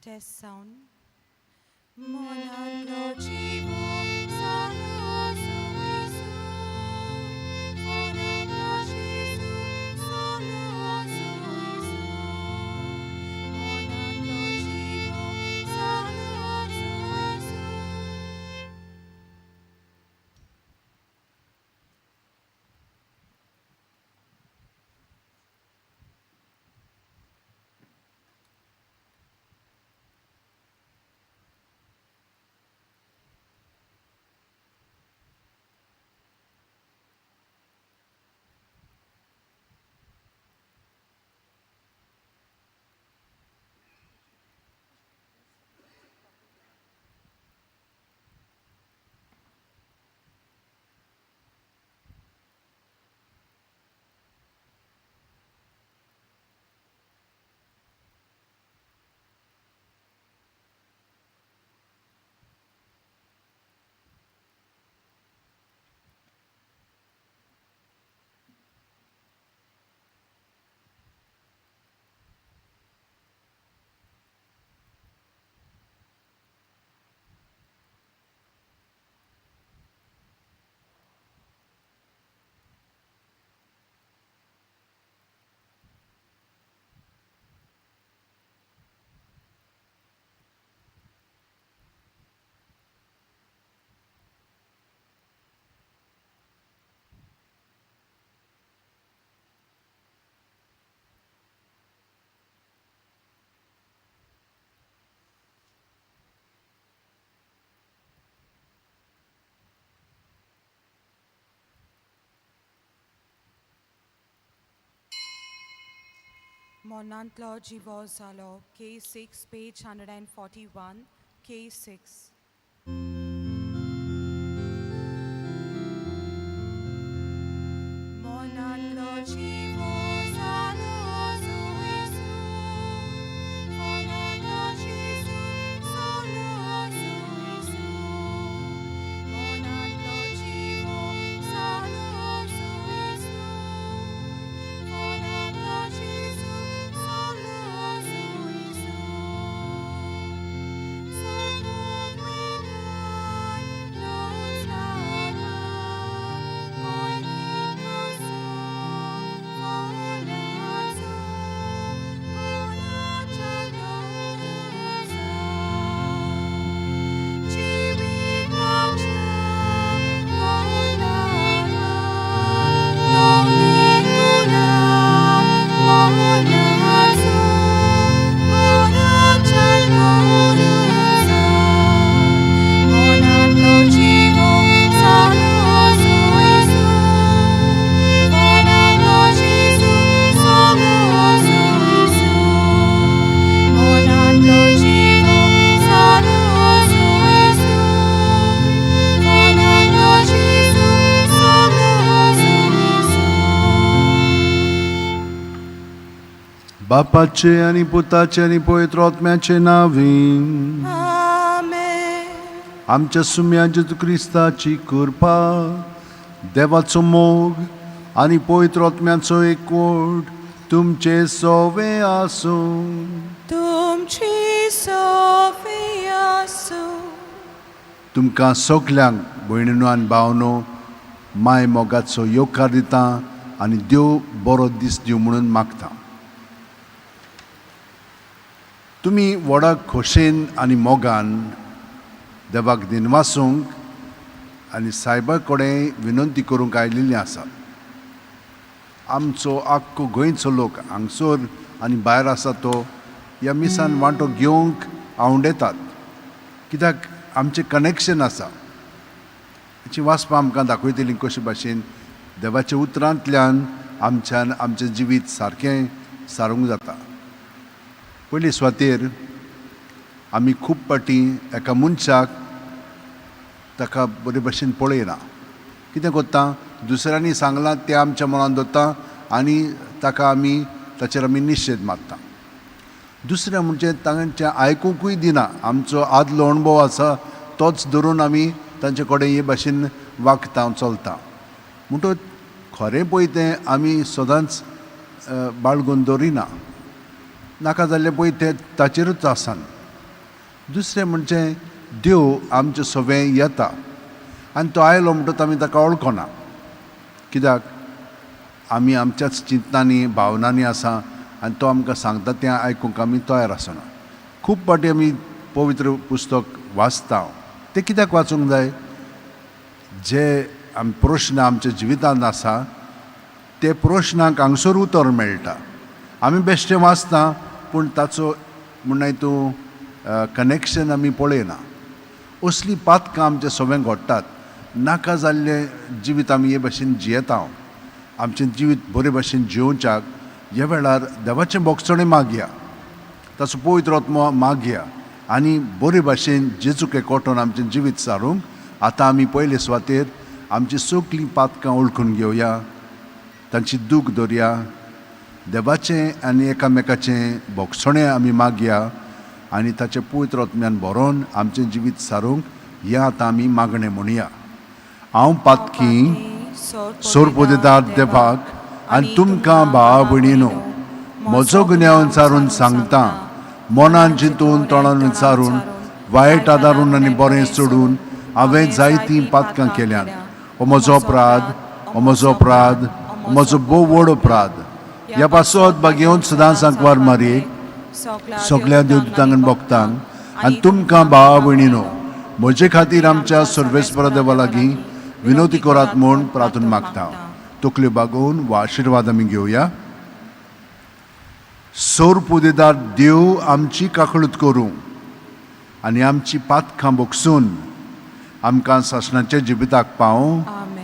Test sound. मनांतलो जीव जालो आसूं, मनांतलो जेजू जालो आसूं, मनांतलो जीव जालो आसूं. मनांतलो जिवो जालो. K6, page 141, K6. मनांतलो जिवो जालो आसूं, मनांतलो जेजू जालो आसूं, मनांतलो जिवो जालो आसूं, मनांतलो जेजू जालो आसूं. सोबूत वयल्यान लोच लागला, कोणाचो कोणाच्या जिविताच्या मोलाला लोंगेकुला मोलाचो कोणाच्या गोरुचा. मनांतलो जिवो जालो आसूं, मनांतलो जेजू जालो आसूं, मनांतलो जिवो जालो आसूं, मनांतलो जेजू जालो आसूं. बापाचे आनी पुताचे आनी पवित्र आत्म्याचे नांवीन. आमेन. आमच्या सुम्या जेजू क्रिस्ताची कृपा, देवाचो मोग आनी पवित्र आत्म्याचो एकवट तुमचे सोवे आसूं. तुमची सोफी आसूं. तुमकां सगल्यांक भयणीनो आनी भावनो माय मोगाचो येवकार दिता आनी देव बरो दीस दिवं म्हणून मागता. तुमी व्हडा खोशेन आनी मोगान देवाक दिनवासूंक आनी सायबा कडेन विनंती करूंक आयिल्ली आसा. आमचो आख्खो गोंयचो लोक हांगसर आनी भायर आसा तो ह्या मिसान वांटो घेवंक आवडेतात, कित्याक आमचें कनेक्शन आसा. हाची वाचपां आमकां दाखयतली कशे भाशेन देवाच्या उतरांतल्यान आमच्यान आमचें जिवीत सारकें सारूंक जाता. पयली सुवातेर आमी खूब फावटी एका मनशाक ताका बरे भशेन पळयना. कितें करता, दुसऱ्यांनी सांगलां तें आमच्या मनान दवरता आनी ताका आमी ताचेर आमी निशेध मारता. दुसरें म्हणजे तांचें आयकुंकूय दिना. आमचो आदलो अणभव आसा तोच धरून आमी तांचे कडेन हे भाशेन वागता चलता. म्हणटकच खरें पळय तें आमी सदांच बाळगून दवरिना, नाका जाल्लें पळय तें ताचेरूच आसान. दुसरें म्हणजे देव आमचे सवें येता आनी तो आयलो म्हणटच आमी ताका वळखना, कित्याक आमी आमच्याच चिंतनांनी भावनांनी आसा आनी तो आमकां सांगता तें आयकूंक आमी तयार आसना. खूब फावटी आमी पवित्र पुस्तक वाचता, तें कित्याक वाचूंक जाय? जे आम प्रश्न आमच्या जिवितांत आसा ते प्रश्नांक हांगसर उतर मेळटा. आमी बेश्टें वाचता पूण ताचो म्हणनाय तूं कनेक्शन आमी पळयना. असलीं पातकां आमच्या सगळें घडटात. नाका जाल्लें जिवीत आमी हे भाशेन जियेता. आमचें जिवीत बरे भाशेन जियोवच्याक ह्या वेळार देवाचें भोगसणें मागया, ताचो पवित्र आत्मो मागया आनी बरे भाशेन जेजूक एकवटून आमचें जिवीत सारूंक आतां आमी पयले सुवातेर आमची सगळीं पातकां वळखून घेवया, तांची दूख दवरया, देवाचें आनी एकामेकाचें भोगसणें आमी मागया आनी ताचें पवित्र आत्म्यान भरोन आमचें जिवीत सारूंक हें आतां आमी मागणें म्हणया. हांव पातकी सोरपोदेदार देवाक आनी तुमकां भावा भयणीनो म्हजो गुन्यांव विचारून सांगता, मनान चिंतून तोंडान विचारून वायट आदारून आनी बरें सोडून हांवें जायतीं पातकां केल्यांत. हो म्हजो अपराध, हो म्हजो अपराध, हो म्हजो भोव व्हड अपराध. ह्या पासत बागेवन सदांच सांकवार मारयेक सगळ्या देवदूतांक आनी भक्तांक आनी तुमकां भावा भयणीनो म्हजे खातीर आमच्या सर्वेस्परा देवा लागीं विनोती करात म्हूण प्रार्थना मागता. तकल्यो बागोवन वा आशिर्वाद आमी घेवया. सोरपुदेदार देव आमची काकळूत करूं आनी आमची पातकां भोगसून आमकां सासणाच्या जिविताक पावूं. आमेन.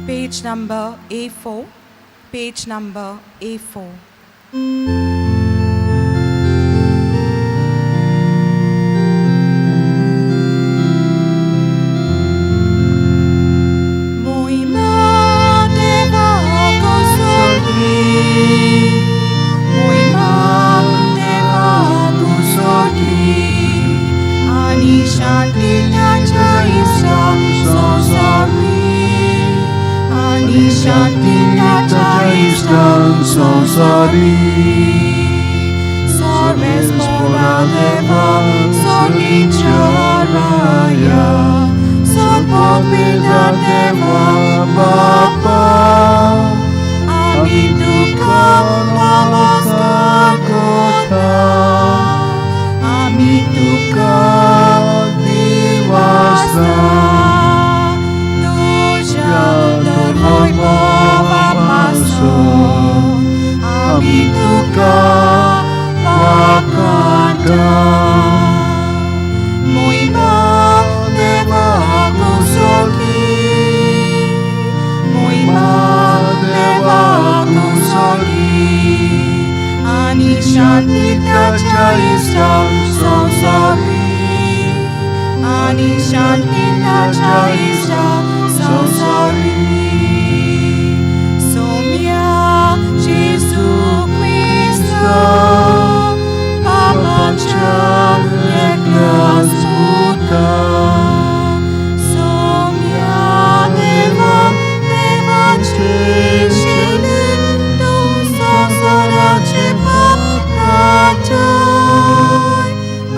Page number A4, page number A4. संसारी बापा आमी तुका नमस्कार करता, आमी तुका दिवासता, तुज्या धर्मवैभवा पासून आमी तुका वाखाणता. मोहिमा देवाक सोगी, मोहिमा देवाक सोगी, आनी शांती ताच्या इश्टांक संवसारी, आनी शांती ताच्या इश्टांक संवसारी. सोम्या जेजू क्रिस्त बापाच्या एकल्याच पुता, सोम्या देवा देवाचे शिले तूं संवसाराचे पाप काडटाय,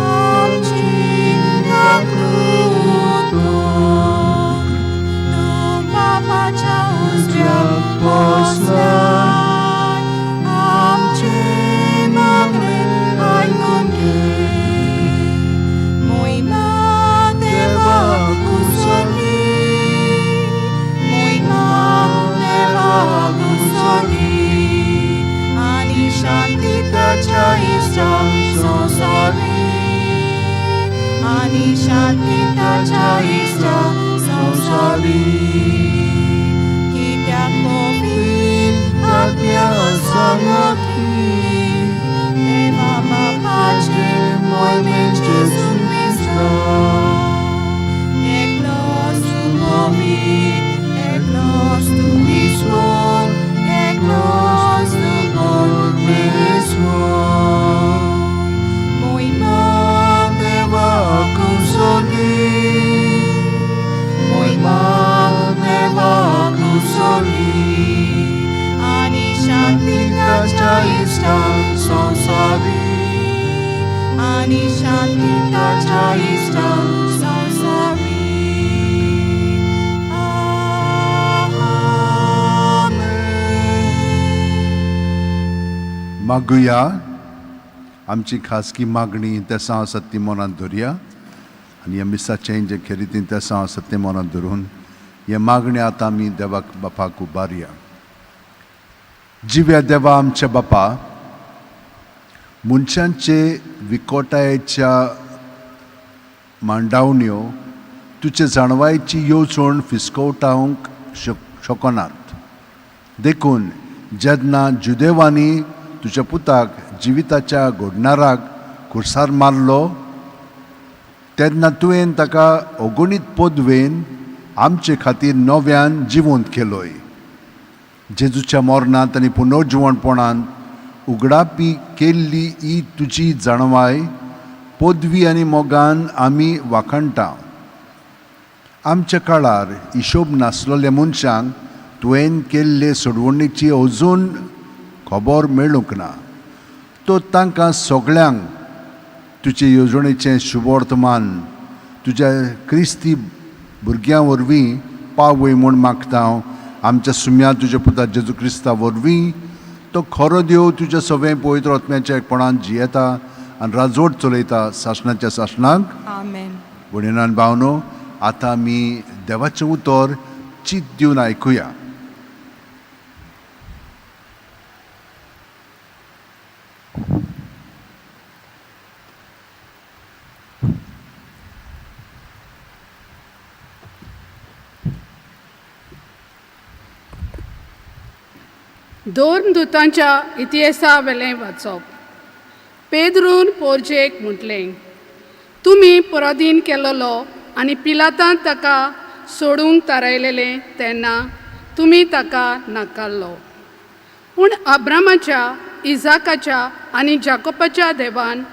आमची काकूट कर. संवसारी. कित्याक पवित्र आत्म्या सांगाती देवा बापाचे मोहिमेन जेजू क्रिस्ता. एकलोच तूं पवित्र, एकलोच तूं ईश्वर, एकलोच तूं परमेश्वर. मोहिमा देवाक सोली, मोहिमा देवाक सोली. आनी शांती ताच्या इश्टांक संवसारी. आनी शांती ताच्या इश्टांक संवसारी. आमेन. मागुया. आमची खासगी मागणी तेसां आसात ती मनांत धरया आनी ह्या मिसाचें जे खेरीतीन तेसां आसात तें मनांत धरून हे मागणी आतां आमी देवाक बापाक उबारया. जिव्या देवा आमच्या बापा, मनशांचे विकोटायेच्या मांडावण्यो तुजे जाणवायेची येवजण फिसकवटावंक शकनात. देखून जेन्ना जुदेवांनी तुज्या पुताक जिविताच्या घडणाराक खुर्सार मारलो तेन्ना तुवें ताका अगणीत पदवेन आमचे खातीर नव्यान जिवंत केलोय. जेजूच्या मरणांत आनी पुनर्जिवणपणांत उगडापी केल्ली ही तुजी जाणवाय पदवी आनी मोगान आमी वाखाणटा. आमच्या काळार हिशोब नासलेल्या मनशांक तुवें केल्ले सोडवणीची अजून खबर मेळूंक ना. तो तांकां सगळ्यांक तुजे येवजणेचें शुभवर्तमान तुज्या क्रिस्ती भुरग्यां वरवीं पावय म्हूण मागता हांव आमच्या सुम्या तुज्या पुता जेजू क्रिस्ता वरवीं. तो खरो देव तुज्या सगळें पवित्र आत्म्याच्या एकपणान जियेता आनी राजवट चलयता सासणाच्या सासणाक. आमेन. भयणान भावनो, आतां आमी देवाचें उतर चीत दिवन आयकुया. धर्मदुतांच्या इतिहासा वेलें वाचप. पेद्रून पोरजेक म्हटलें, तुमी पराधीन केलोलो आनी पिलातान ताका सोडूंक थारायलेलें तेन्ना तुमी ताका नाकारलो. पूण अब्रामाच्या, इजाकाच्या आनी जाकोबाच्या देवान,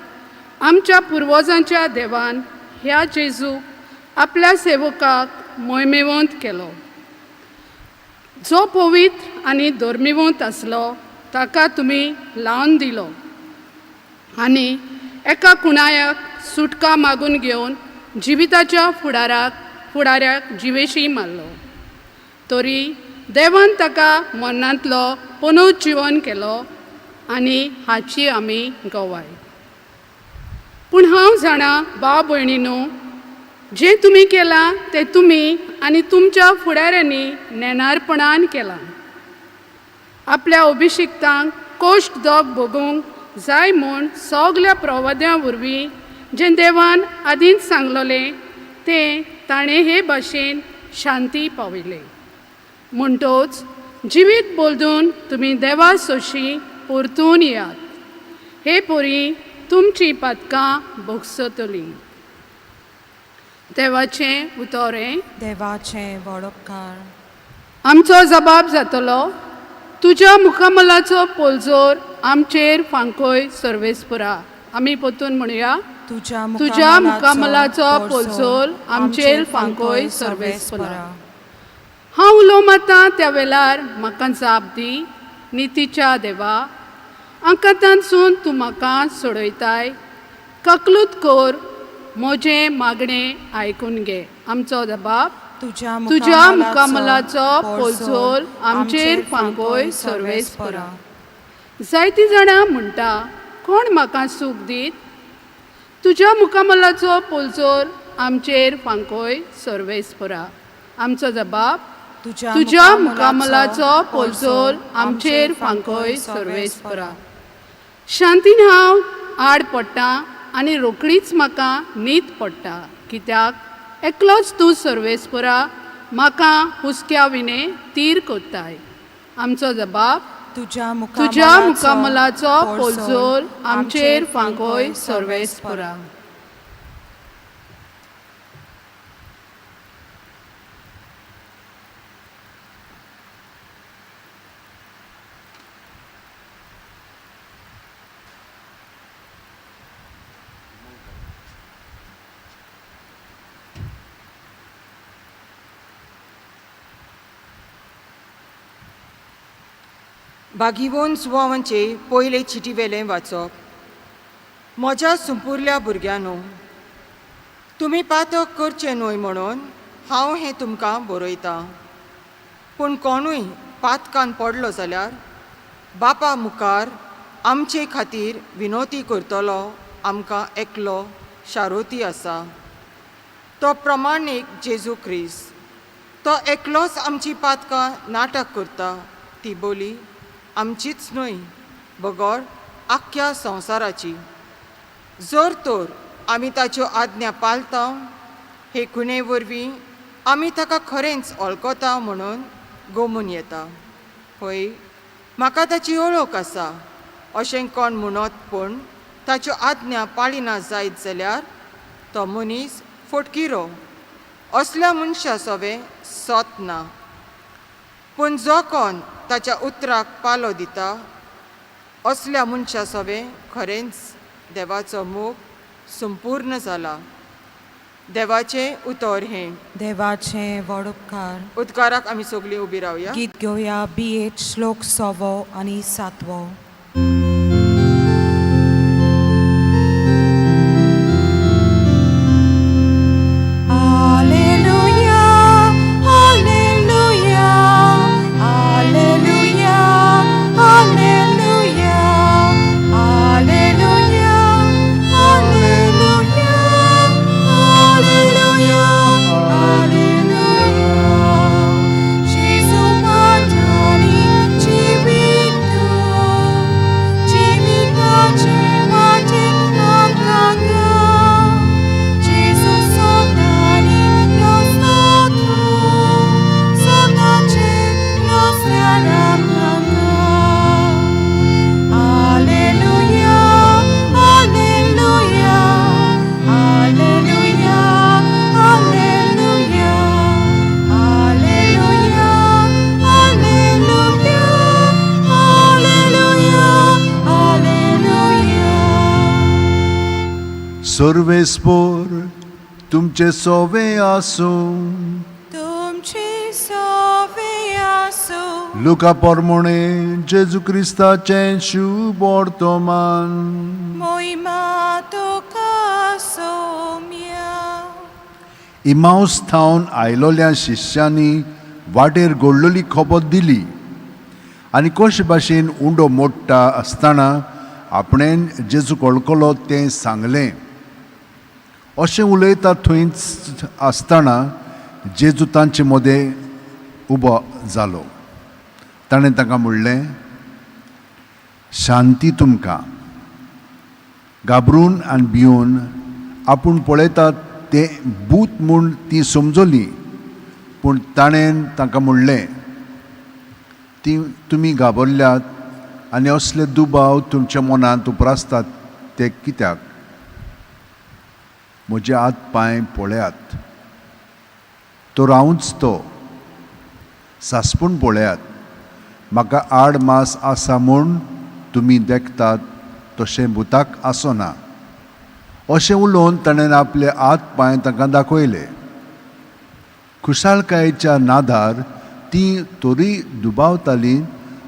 आमच्या पुर्वजांच्या देवान ह्या जेजूक आपल्या सेवकाक मोहिमेवंत केलो, जो पवित्र आनी धर्मीवंत आसलो ताका तुमी लावन दिलो आनी एका कुणायाक सुटका मागून घेवन जिविताच्या फुडाऱ्याक जिवेशी मारलो. तरी देवान ताका मरणांतलो पुनर्जिवन केलो आनी हाची आमी गवाय. पूण हांव जाणा भाव भयणीनो, जें तुमी केलां तें तुमी आनी तुमच्या फुडाऱ्यांनी नेणारपणान केलां. आपल्या अभिशिक्तांक कोश्ट दोग भोगूंक जाय म्हूण सगल्या प्रवाद्यां वरवीं जें देवान आदींच सांगलोलें तें ताणें हे भाशेन शांती पावयलें. म्हणटोच जिवीत बदलून तुमी देवा सोशी परतून येयात, हे परी तुमचीं पातकां भोगसतलीं. देवाचें उतर हें. देवाचें वडपकार. आमचो जबाब जातलो, तुज्या मुखामलाचो पोलजोर आमचेर फांकोय सर्वेस्पुरा. आमी परतून म्हणुया, तुज्या तुज्या मुखामलाचो पोलजोर आमचेर फांकोय सर्वेस्पुरा. हांव उलो मारता त्या वेळार म्हाका जाप दी, नितीच्या देवा. आंकातांतसून तूं म्हाका सोडयताय. ककलूत कर, म्हजें मागणें आयकून घे. आमचो जबाब, तुज्या तुज्या मुखामलाचो पोलजोर आमचेर फांकोय सर्वेस्परा. जायतीं जाणां म्हणटा, कोण म्हाका सूख दीत? तुज्या मुखामलाचो पोलजोर आमचेर फांकोय सर्वेस्परा. आमचो जबाब, तुज्या तुज्या मुखामलाचो मुखामलाचो पोलजोर पोलजोर आमचेर आमचेर फांकोय फांकोय सर्वेस्परा. सर्वेस्परा. शांतीन हांव आड पडटा आनी रोखडीच म्हाका न्हीद पडटा, कित्याक एकलोच तूं सर्वेस्परा म्हाका हुस्क्या विणे तीर कोत्ताय. आमचो जबाब तुज्या तुज्या मुखामलाचो पोलजोर आमचेर फांकोय सर्वेस्परा. बागिवोन सुवावांचे पयले चिटीवेलें वाचप. म्हज्या सुंपुरल्या भुरग्यांनो, तुमी पातक करचें न्हय म्हणून हांव हें तुमकां बरयतां. पूण कोणूय पातकान पडलो जाल्यार बापा मुखार आमचे खातीर विनोती करतलो आमकां एकलो शारोती आसा, तो प्रमाणीक जेजू क्रिस्त. तो एकलोच आमची पातकां नाटक करता, ती बोली आमचीच न्हय बगर आख्ख्या संवसाराची. जर तर आमी ताच्यो आज्ञा पाळता, हे खुणे वरवीं आमी ताका खरेंच वळखता म्हणून गोमून येता. हय, म्हाका ताची वळख आसा अशें कोण म्हणत, पूण ताच्यो आज्ञा पाळिना जायत जाल्यार तो मनीस फटकिरो. असल्या मनशा सोवें सत ना. पूण जो कोण ताच्या उतराक पालो दिता असल्या मनशा सोवें खरेंच देवाचो मोग संपूर्ण जाला. देवाचें उतर हें. देवाचें व्हड उपकार. उदकाराक आमी सगळीं उबी रावया. गीत घेवया बी एच श्लोक सवो आनी सातवो. Alleluia, Alleluia, Alleluia, Alleluia, Alleluia, Alleluia, Alleluia, Alleluia. Gesù Madonna, Civita, Civita, Civita, Amcanga. Gesù sotani nostro, sotace nostra ramanga. Alleluia, Alleluia, Alleluia, Alleluia, Alleluia, Alleluia, Alleluia, Alleluia. सर्वेस्पोर तुमचे सोवे आसूं. तुमची सोवे आसूं. लुका पोरमोणे जेजू क्रिस्ताचें शुभ वर्तमान. मोहिमा तुका सोम्या. इमावस थावन आयलोल्या शिश्यांनी वाटेर घडलोली खबर दिली आनी कशे भाशेन उंडो मोडटा आसतना आपणेन जेजू वळखलो तें सांगलें. अशें उलयता थंयच आसतना जेजू तांचे मदें उबो जालो. ताणें तांकां म्हणलें, शांती तुमकां. घाबरून आनी भिवन आपूण पळयतात तें भूत म्हूण ती समजली. पूण ताणें तांकां म्हणलें, ती तुमी घाबरल्यात आनी असले दुबाव तुमच्या मनांत उप्रासतात ते कित्याक? म्हजे हात पांय पळयात, तो रावूच तो. सासपूण पळयात, म्हाका आड मास आसा म्हूण तुमी देखतात तशें भुताक आसना. अशें उलोवन ताणें आपले हात पांय तांकां दाखयले. खुशालकायेच्या नादार ती तरी दुबावताली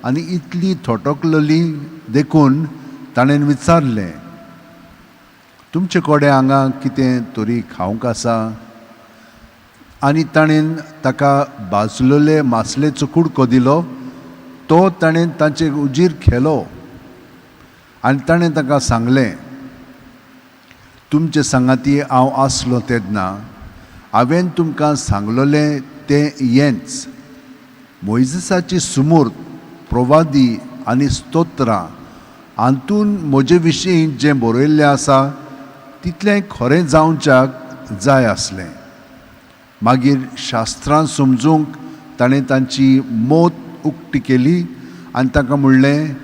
आनी इतली थोटकलली देखून ताणें विचारलें, तुमचे कडेन हांगा कितें तरी खावंक आसा? आनी ताणें ताका भाजलेले मासलेचो कुडको दिलो. तो ताणें तांचे उजीर खेलो आनी ताणें ताका सांगलें, तुमचे सांगाती हांव आसलो तेन्ना हांवें तुमकां सांगलोलें तें हेंच. मोयजेसाची सुमूर्त, प्रवादी आनी स्तोत्रां हातून म्हजे विशीं जें बरयल्लें आसा तितलें खरें जावच्याक जाय आसलें. मागीर शास्त्रां समजूंक ताणें तांची मोत उक्ती केली आनी तांकां म्हणलें,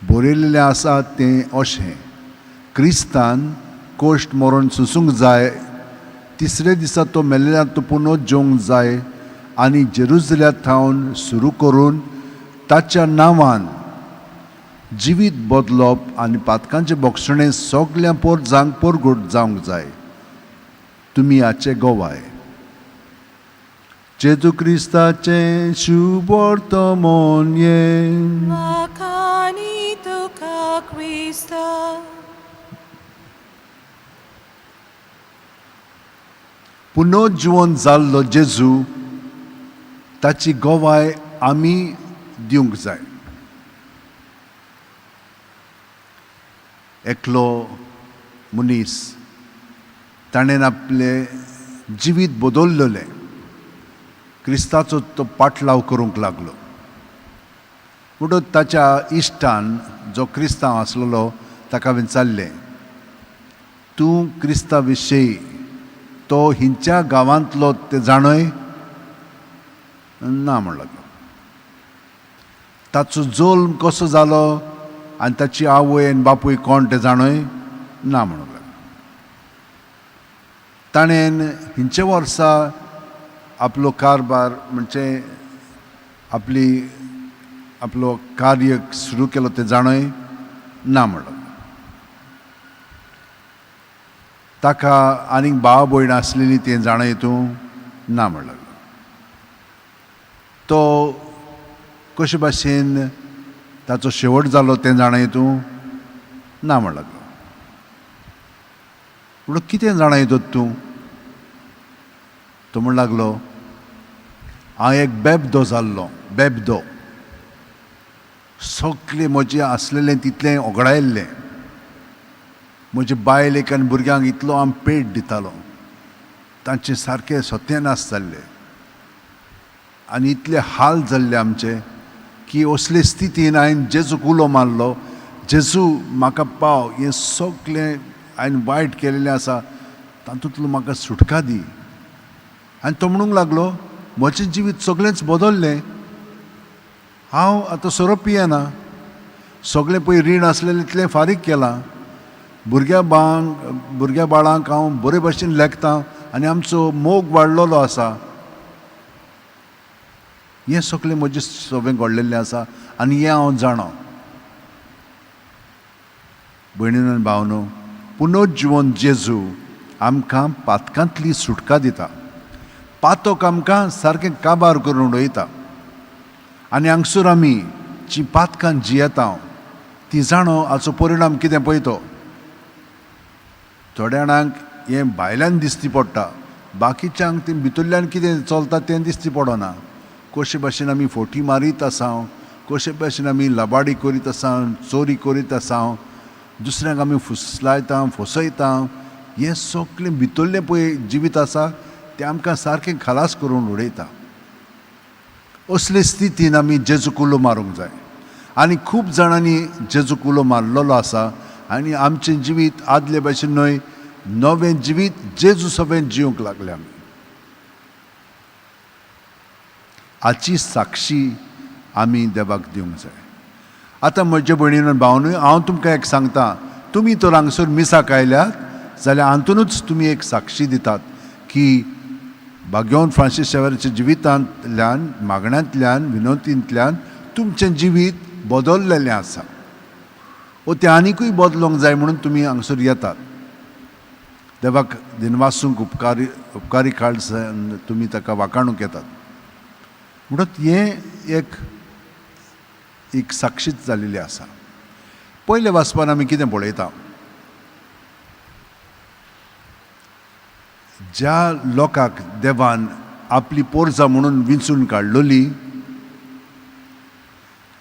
बरयलेलें आसा तें अशें, क्रिस्तान कोश्ट मरण सोंसूंक जाय, तिसरे दिसा तो मेल्ल्यान तो पुनः जेवंक जाय आनी जेरुजल्या थावन सुरू करून ताच्या नांवान जिवीत बदलप आनी पातकांचें भोगसणें सगळ्यां पोरजांक परगट जावंक जाय. तुमी हाचे गोवाय. जेजू क्रिस्ताचें शुभवर्तमान हें. वाखाणी तुका क्रिस्ता. पुनर्जिवन जाल्लो जेजू ताची गवाय आमी दिवंक जाय. एकलो मनीस ताणें आपलें जिवीत बदललेलें, क्रिस्ताचो तो पाटलाव करूंक लागलो. म्हणटच ताच्या इश्टान जो क्रिस्तांव आसलेलो ताका विचारलें, तूं क्रिस्ता विशयी तो हिंच्या गांवांतलो तें जाणय? ना म्हण लागलो. ताचो जल्म कसो जालो आनी ताची आवय आनी बापूय कोण तें जाणय? ना म्हणूंक लागलो. ताणें हिंचे वर्सा आपलो कारबार म्हणजे आपली आपलो कार्य सुरू केलो तें जाणय? ना म्हणलो. ताका आनीक भाव भयण आसलेली तें जाणय तूं? ना म्हण लागलो. तो कशे भाशेन ताचो शेवट जालो तें जाणय तूं? ना म्हण लागलो. म्हणून कितें जाणय तर तूं? तो म्हण लागलो, हांव एक बेबदो जाल्लो, बेबदो, सगळें म्हजें आसलेलें तितलें ओगडायल्लें, म्हजे बायलेक आनी भुरग्यांक इतलो हांव पेट दितालो, तांचें सारकें सत्यानाश जाल्लें आनी इतले हाल जाल्ले आमचे की असले स्थितीन हांवें जेजूक उलो मारलो, जेजू म्हाका पाव, हें सगळें हांवें वायट केलेलें आसा, तातूंतलो म्हाका सुटका दी. आनी तो म्हणूंक लागलो, म्हजें जिवीत सगळेंच बदल्लें, हांव आतां सोरो पियेना, सगळें पळय रीण आसलेलें तितलें फारीक केलां, भुरग्या बाळांक हांव बरे भाशेन लेखतां आनी आमचो मोग वाडलेलो आसा, हें सगळें म्हजें सगळें घडलेलें आसा आनी हें हांव जाणा. भयणीन आनी भावनो, पुनर्जिवन जेजू आमकां पातकांतली सुटका दिता. पातक आमकां सारकें काबार करून उडयता आनी हांगसर आमी जी पातकां जियेता ती जाणो हाचो परिणाम कितें पळय तो. थोड्या जाणांक हें भायल्यान दिसती पडटा, बाकीच्यांक तें भितरल्यान कितें चलता तें दिसती पडना. कशे भाशेन आमी फोटी मारीत आसा, कशे भाशेन आमी लबाडी करीत आसा, चोरी करीत आसा, दुसऱ्यांक आमी फुसलायता, फसयता, हें सगळें भितरलें पळय जिवीत आसा तें आमकां सारकें खलास करून उडयता. असले स्थितीन आमी जेजूक उलो मारूंक जाय आनी खूब जाणांनी जेजूक उलो मारलेलो आसा आनी आमचें जिवीत आदले भाशेन न्हय, नवें जिवीत जेजू सवें जिवंक लागले आमी. हाची साक्षी आमी देवाक दिवंक जाय. आतां म्हजे भयणीन आनी भावनूय, हांव तुमकां एक सांगता, तुमी तर हांगसर मिसाक आयल्यात जाल्यार हातूनच तुमी एक साक्षी दितात की भाग्यवंत फ्रांसीस शेवराच्या जिवितांतल्यान, मागण्यांतल्यान, विनवतींतल्यान तुमचें जिवीत बदललेलें आसा. ओ तें आनिकूय बदलूंक जाय म्हणून तुमी हांगसर येतात. देवाक दिनवासूंक उपकारी उपकारी काळजान तुमी ताका वाखाणूंक येतात. म्हणून हें एक एक साक्षीच जाल्लेली आसा. पयल्या वाचपान आमी कितें पळयता, ज्या लोकांक देवान आपली पोरजा म्हणून विंचून काडलेली,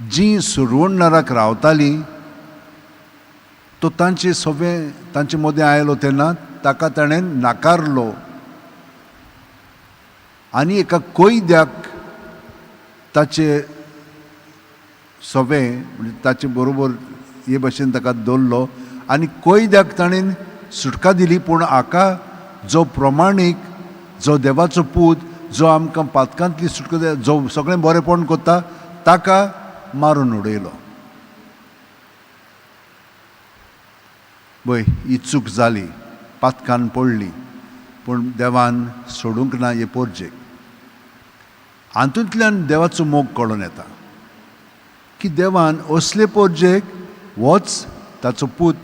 जी सुरवणनाराक रावताली, तो तांचे सगळे तांचे मदें आयलो तेन्ना ताका ताणें नाकारलो आनी एका कैद्याक ताचे सवे म्हणजे ताचे बरोबर हे भाशेन ताका दवरलो आनी कैद्याक ताणें सुटका दिली. पूण हाका जो प्रमाणीक, जो देवाचो पूत, जो आमकां पातकांतली सुटका, जो सगळें बरेंपण करता, ताका मारून उडयलो. पळय, ही चूक जाली, पातकान पडली, पूण देवान सोडूंक ना हे पोरजेक. हातूंतल्यान देवाचो मोग कळोन येता की देवान असले पोरजेक वच ताचो पूत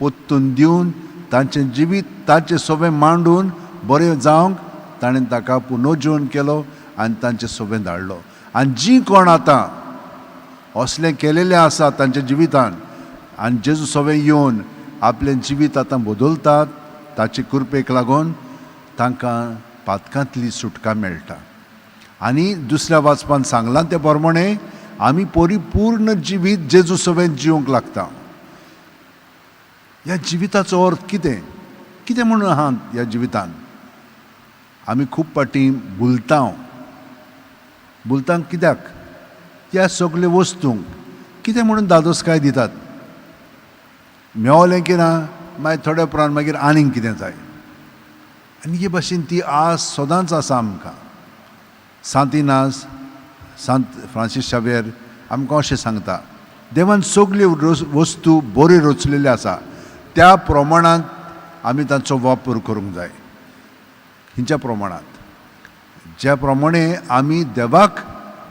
पोत्तून दिवन तांचें जिवीत ताचें सोबें मांडून बरें जावंक ताणें ताका पुनर्जीवन केलो आनी तांचें सोबें धाडलो. आनी जीं कोण आतां असलें केलेलें आसा तांच्या जिवितान आनी जेजू सोबें येवन आपलें जिवीत आतां बदलतात, ताचे कृपेक लागून तांकां पातकांतली सुटका मेळटा. आनी दुसऱ्या वाचपान सांगलां ते प्रमाणे आमी परिपूर्ण जिवीत जेजू सोबें जिवंक लागता. ह्या जिविताचो अर्थ कितें, कितें म्हणून आहा ह्या जिवितान? आमी खूब फावटी भुलता. भुलता कित्याक? ह्या सगल्या वस्तूंक कितें म्हणून दादोसकाय दितात. मेवलें की ना मागीर थोड्या उपरांत मागीर आनीक कितें जाय. आनी हे भाशेन ती आस सदांच आसा आमकां. सांत इनास, सांत फ्रांसीस शावेर आमकां अशें सांगता, देवान सगल्यो वस्तू बऱ्यो रचलेल्यो आसा, त्या प्रमाणांत आमी तांचो वापर करूंक जाय. हिंच्या प्रमाणांत ज्या प्रमाणे आमी देवाक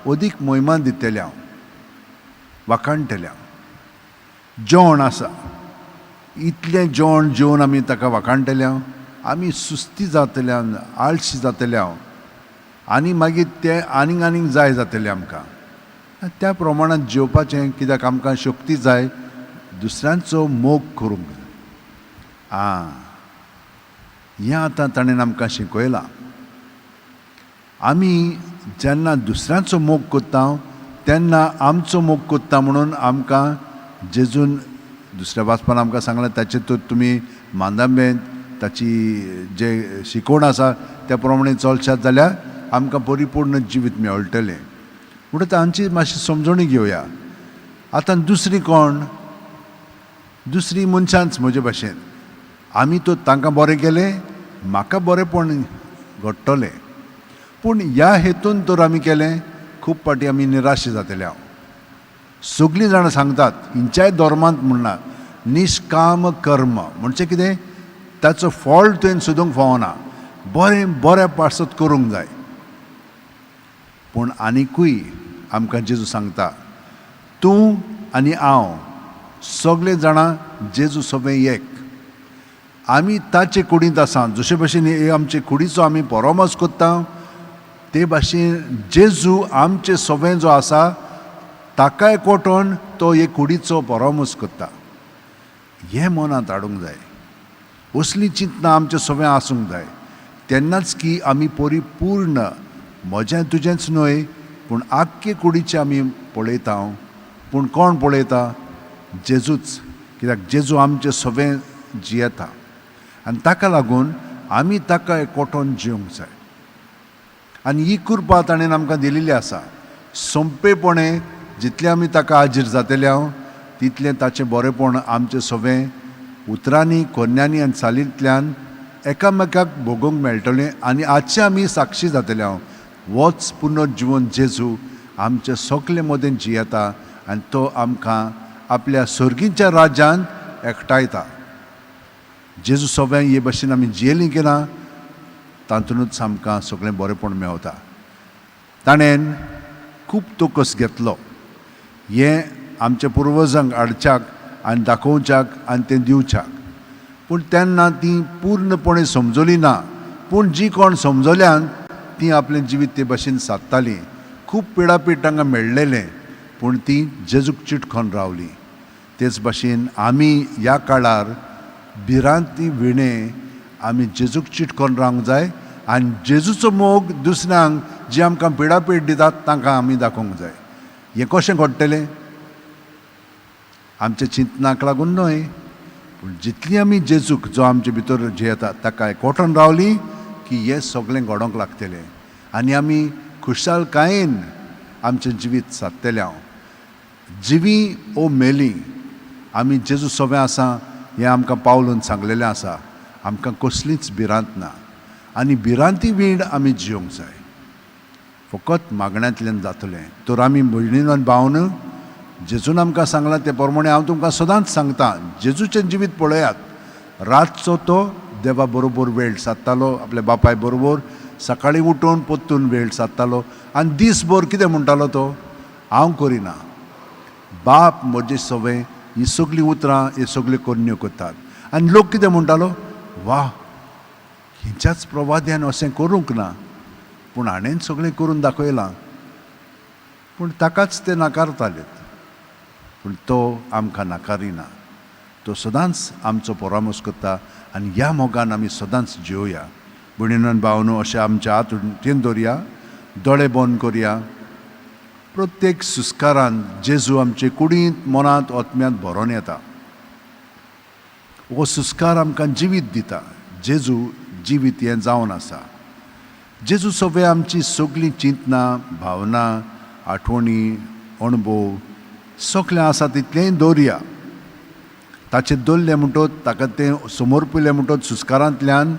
अदीक मोहिमान दितले, हांव वाखाणटले. जेवण आसा, इतलें जेवण जेवन आमी ताका वाखाणटले, आमी सुस्ती जातले, आळशी जातले हांव, आनी मागीर तें आनीक आनीक जाय जातलें आमकां. त्या प्रमाणांत जेवपाचें, कित्याक आमकां शक्ती जाय दुसऱ्यांचो मोग करूंक. आं, हें आतां ताणें आमकां शिकयलां. आमी जेन्ना दुसऱ्यांचो मोग करता तेन्ना आमचो मोग करता म्हणून आमकां जेजून दुसऱ्या वाचपान आमकां सांगलें, ताचे तर तुमी मांदांबेंत ताची जे शिकवण आसा त्या प्रमाणे चलशात जाल्यार आमकां परिपूर्ण जिवीत मेळटलें. म्हणटकच तांची मातशी समजणी घेवया. आतां दुसरी कोण, दुसरी मनशांच म्हजे भाशेन आमी तर तांकां बरें केलें, म्हाका बरेंपण घडटलें, पूण ह्या हेतून तर आमी केलें, खूब फावटी आमी निराश जातले. हांव सगळीं जाणां सांगतात हिंच्याय धर्मांत म्हणना निष्काम कर्म म्हणजे कितें, ताचो फॉल्ट तुवें सोदूंक फावना, बरें बऱ्या पासत करूंक जाय. पूण आनिकूय आमकां जेजू सांगता, तूं आनी हांव सगळे जाणां जेजू सोबें एक, आमी ताचे कुडींत आसा. जशे भाशेन हे आमचे कुडीचो आमी परामर्श करता ते भाशेन जेजू आमचे सोबें जो आसा ताकाय कोटोन तो हे कुडीचो परामर्श करता. हें मनांत हाडूंक जाय. असलीं चिंतनां आमचे सोबें आसूंक जाय, तेन्नाच की आमी परिपूर्ण म्हजें तुजेंच न्हय पूण आख्खे कुडीचें आमी पळयता. पूण कोण पळयता? जेजूच. कित्याक जेजू आमचे सोबें जियेता आनी ताका लागून आमी ताका एकवटोन जिवंक जाय. आनी ही कृपा ताणें आमकां दिलेली आसा. सोंपेपणे जितलें आमी ताका हाजीर जातले हांव तितलें ताचें बरेंपण आमचें सोबें उतरांनी, कोन्यांनी आनी चालींतल्यान एकामेकाक भोगोवंक मेळटलें आनी आजचें आमी साक्षी जातले हांव. वच पुनर्जिवन जेजू आमचे सगळे मदें जियेता आनी तो आमकां आपल्या सर्गीच्या राज्यांत एकठांयता. जेजू सोबें हे भाशेन आमी जियेलीं की ना तातूंतच आमकां सगळें बरेंपण मेवता. ताणें खूब तोकस घेतलो हें आमच्या पुर्वजांक हाडच्याक आनी दाखोवच्याक आनी तें दिवच्याक, पूण तेन्ना ती पूर्णपणे समजली ना. पूण जी कोण समजल्यान ती आपलें जिवीत ते भाशेन सादतालीं. खूब पिडापीड तांकां मेळ्ळेलें, पूण ती जेजूक चिटकोन रावली. तेच भाशेन आमी ह्या काळार भिरांती विणे आमी जेजूक चिटकोन रावंक जाय आनी जेजूचो मोग दुसऱ्यांक जी आमकां पिडापीड दितात तांकां आमी दाखोवंक जाय. हें कशें घडटलें? आमच्या चिंतनाक लागून न्हय, पूण जितली आमी जेजूक जो आमचे भितर जियेता ताका एकवटोन रावली की हें सगळें घडोवंक लागतलें आनी आमी खुशालकायेन आमचें जिवीत सादतलें. हांव जिवी ओ मेली आमी जेजू सोबें आसा हें आमकां पावलून सांगलेलें आसा. आमकां कसलीच भिरांत ना. आनी भिरांती वीण आमी जियोंक जाय. फकत मागण्यांतल्यान जातलें. तर आमी भयणीन भावन जेजून आमकां सांगलां ते प्रमाणे हांव तुमकां सदांच सांगता, जेजूचें जिवीत पळयात. रातचो तो देवा बरोबर वेळ सादतालो, आपल्या बापाय बरोबर सकाळीं उठून परतून वेळ सादतालो आनी दीसभर कितें म्हणटालो तो, हांव करिना, बाप म्हजे सवय ही सगळीं उतरां ही सगळ्यो करण्यो करतात. आनी लोक कितें म्हणटालो, वा खंयच्याच प्रवाद्यान अशें करूंक ना, पूण हाणें सगळें करून दाखयलां. पूण ताकाच ते नाकारताले, पूण तो आमकां नाकारिना, तो सदांच आमचो परामर्श करता आनी ह्या मोगान आमी सदांच जियोया. भयणीन भावनो अशें आमच्या हात उठीन दवरया, दोळे बंद करया. प्रत्येक सुस्कारान जेजू आमचे कुडींत, मनांत, आत्म्यांत भरोन येता. हो सुस्कार आमकां जिवीत दिता. जेजू जिवीत हें जावन आसा. जेजू सगळे आमची सगळीं चिंतनां, भावना, आठवणी, अणभव सगळें आसा तितलेंय दवरया. ताचें दवरलें म्हणटच, ताका तें समर्पिलें म्हणटच सुस्कारांतल्यान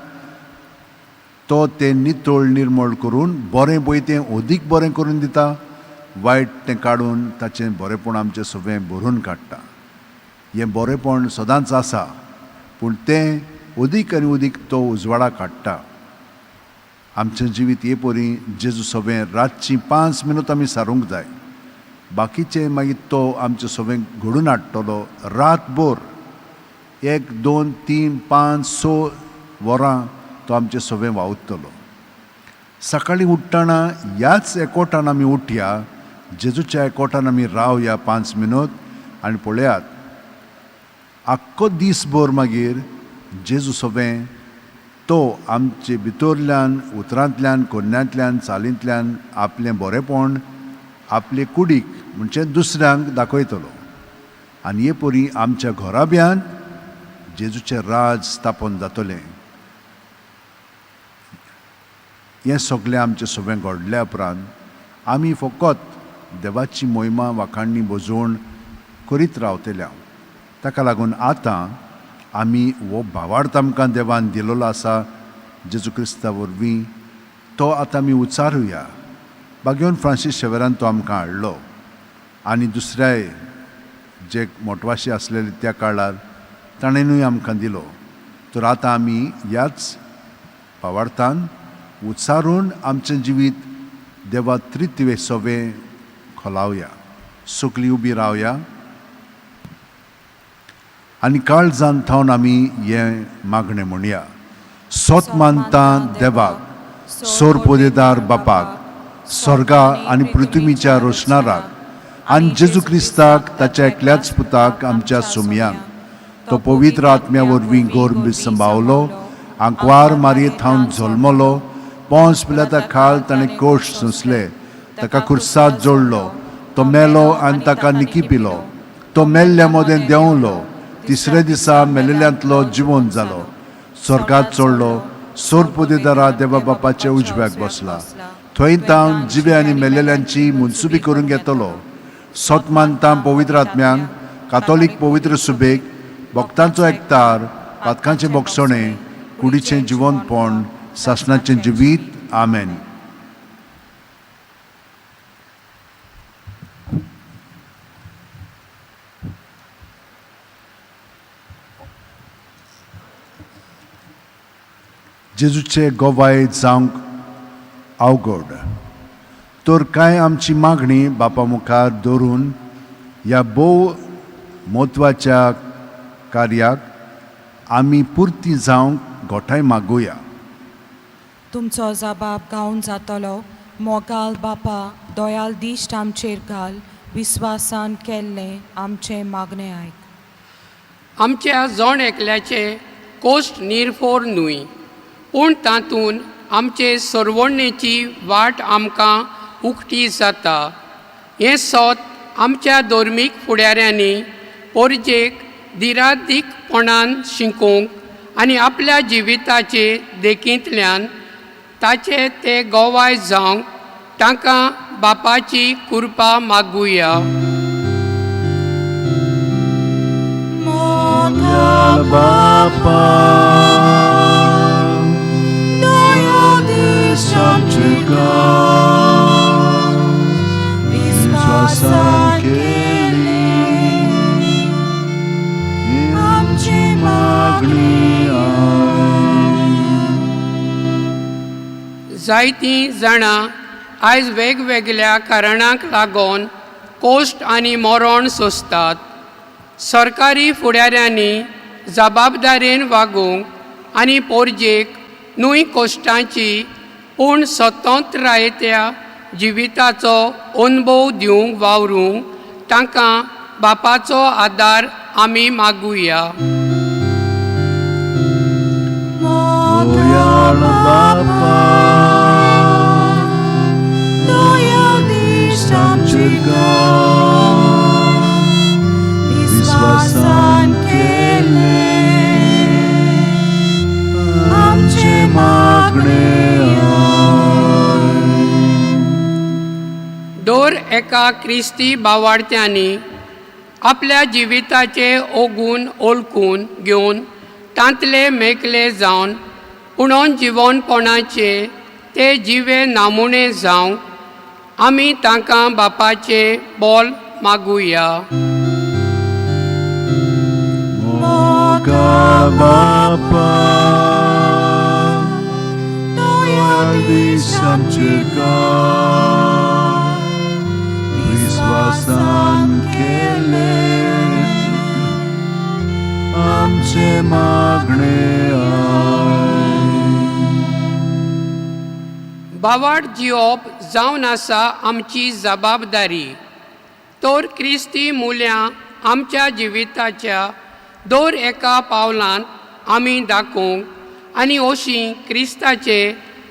तो तें नितळ निर्मळ करून बरें पळय तें अदीक बरें करून दिता, वायट तें काडून ताचें बरेंपण आमचें सगळें भरून काडटा. हें बरेंपण सदांच आसा, पूण तें अदीक आनी अदीक तो उजवाडा काडटा. आमचें जिवीत हे परी जेजू सगळें रातचीं 5 मिनट आमी सारूंक जाय, बाकीचें मागीर तो आमचें सगळें घडून हाडटलो. रातभर 1 2 3 5 6 वरां तो आमचें सगळें वावुरतलो. सकाळीं उठ्ठना ह्याच एकोटान आमी उठया, जेजूच्या एकोटान आमी रावया 5 मिनट आनी पळयात आख्खो दीसभर मागीर जेजू सगळें तो आमचे भितरल्यान, उतरांतल्यान, कोन्यांतल्यान, चालींतल्यान आपलें बरेंपण आपले कुडीक म्हणजे दुसऱ्यांक दाखयतलो. आनी हे परी आमच्या घराब्यांत जेजूचें राज स्थापन जातलें. हें सगळें आमचें सगळें घडल्या उपरांत आमी फकत देवाची मोहिमा वाखाणणी भोजवण करीत रावतल्या. ताका लागून आतां आमी हो भावार्थ आमकां देवान दिलोलो आसा जेजू क्रिस्ता वरवीं, तो आतां आमी उच्चारुया. बागेवन फ्रांसीस शेवरान तो आमकां हाडलो आनी दुसऱ्याय जे मोटवाशी आसलेले त्या काळार ताणेनूय आमकां दिलो. तर आतां आमी ह्याच भावार्थान उच्चारून आमचें जिवीत देवा त्रित्वे सवें खोलावया. सगळीं उबी रावया आनी काळजान थावन आमी हें मागणें म्हणया. सोत मानता देवाक, सोर पोदेदार बापाक, स्वर्गा आनी पृथ्वीच्या रोशनाराक आनी जेजू क्रिस्ताक ताच्या एकल्याच पुताक आमच्या सुमयांक, तो पवित्र आत्म्या वरवीं गोरबी संभावलो, आंकवार मारये थावन जल्मलो, पोंस पिलाता खाल ताणें कोश सोंसले, ताका खुर्साद जोडलो, तो मेलो आनी ताका निकी पिलो, तो मेल्ल्या मदें देंवलो, तिसऱ्या दिसा मेलेल्यांतलो जिवन जालो, स्वर्गात चडलो, सोरपोदेदारा देवा बापाच्या उजव्याक बसला, थंय तावन जिवे आनी मेलेल्यांची मुनसुबी करून घेतलो. सोत मानता पवित्र आत्म्यांक, कातोलीक पवित्र सुबेक, भक्तांचो एकतार, पातकांचें बोगसणें, कुडीचें जिवनपण, सासणाचें जिवीत. आमेन. जेजूचे गोवाय जावंक अवघड तर कांय आमची मागणी बापा मुखार दवरून ह्या भोव म्हत्वाच्या कार्याक आमी पुर्ती जावंक गोठाय मागुया. तुमचो जबाब गावन जातलो. मोगाल बापा, दयाल दिश्ट आमचेर घाल, विस्वासान केल्लें आमचें मागणें आयक. आमच्या जण एकल्याचे कोश्ट निर्फोर न्हय, पूण तातूंत आमचे सरवणेची वाट आमकां उक्ती जाता. हें सोत आमच्या धर्मीक फुडाऱ्यांनी पोरजेक दिरादीकपणान शिकोवंक आनी आपल्या जिविताचे देखींतल्यान ताचे ते गोवाय जावंक तांकां बापाची कृपा मागुया. बापा, घाल विस्वासान केल्लें आमचें मागणें जायतीं जाणां आयज वेगवेगळ्या कारणांक लागून कोश्ट आनी मरण सोंसतात. सरकारी फुडाऱ्यांनी जबाबदारेन वागूंक आनी पोरजेक न्हय कोश्टांची पूण स्वतंत्रायत्या जिविताचो अणभव दिवंक वावरूंक तांकां बापाचो आदार आमी मागुया. दयाळ बापा दयाळ दिश्ट आमचेर घाल विस्वासान केल्लें आमचें मागणें दर एका क्रिस्ती बावाडत्यांनी आपल्या जिविताचे ओगून ओळखून घेवन तांतले मेकले जावन पुणून जिवनपणाचे ते जिवे नामुणे जावंक आमी तांकां बापाचे बोल मागुया. मोगाळ बापा दयाळ दिश्ट आमचेर घाल विस्वासान केल्लें आमचें मागणें बावाड जिवप जावन आसा आमची जबाबदारी तर क्रिस्ती मुल्यां आमच्या जिविताच्या दर एका पावलांत आमी दाखोवंक आनी अशी क्रिस्ताचे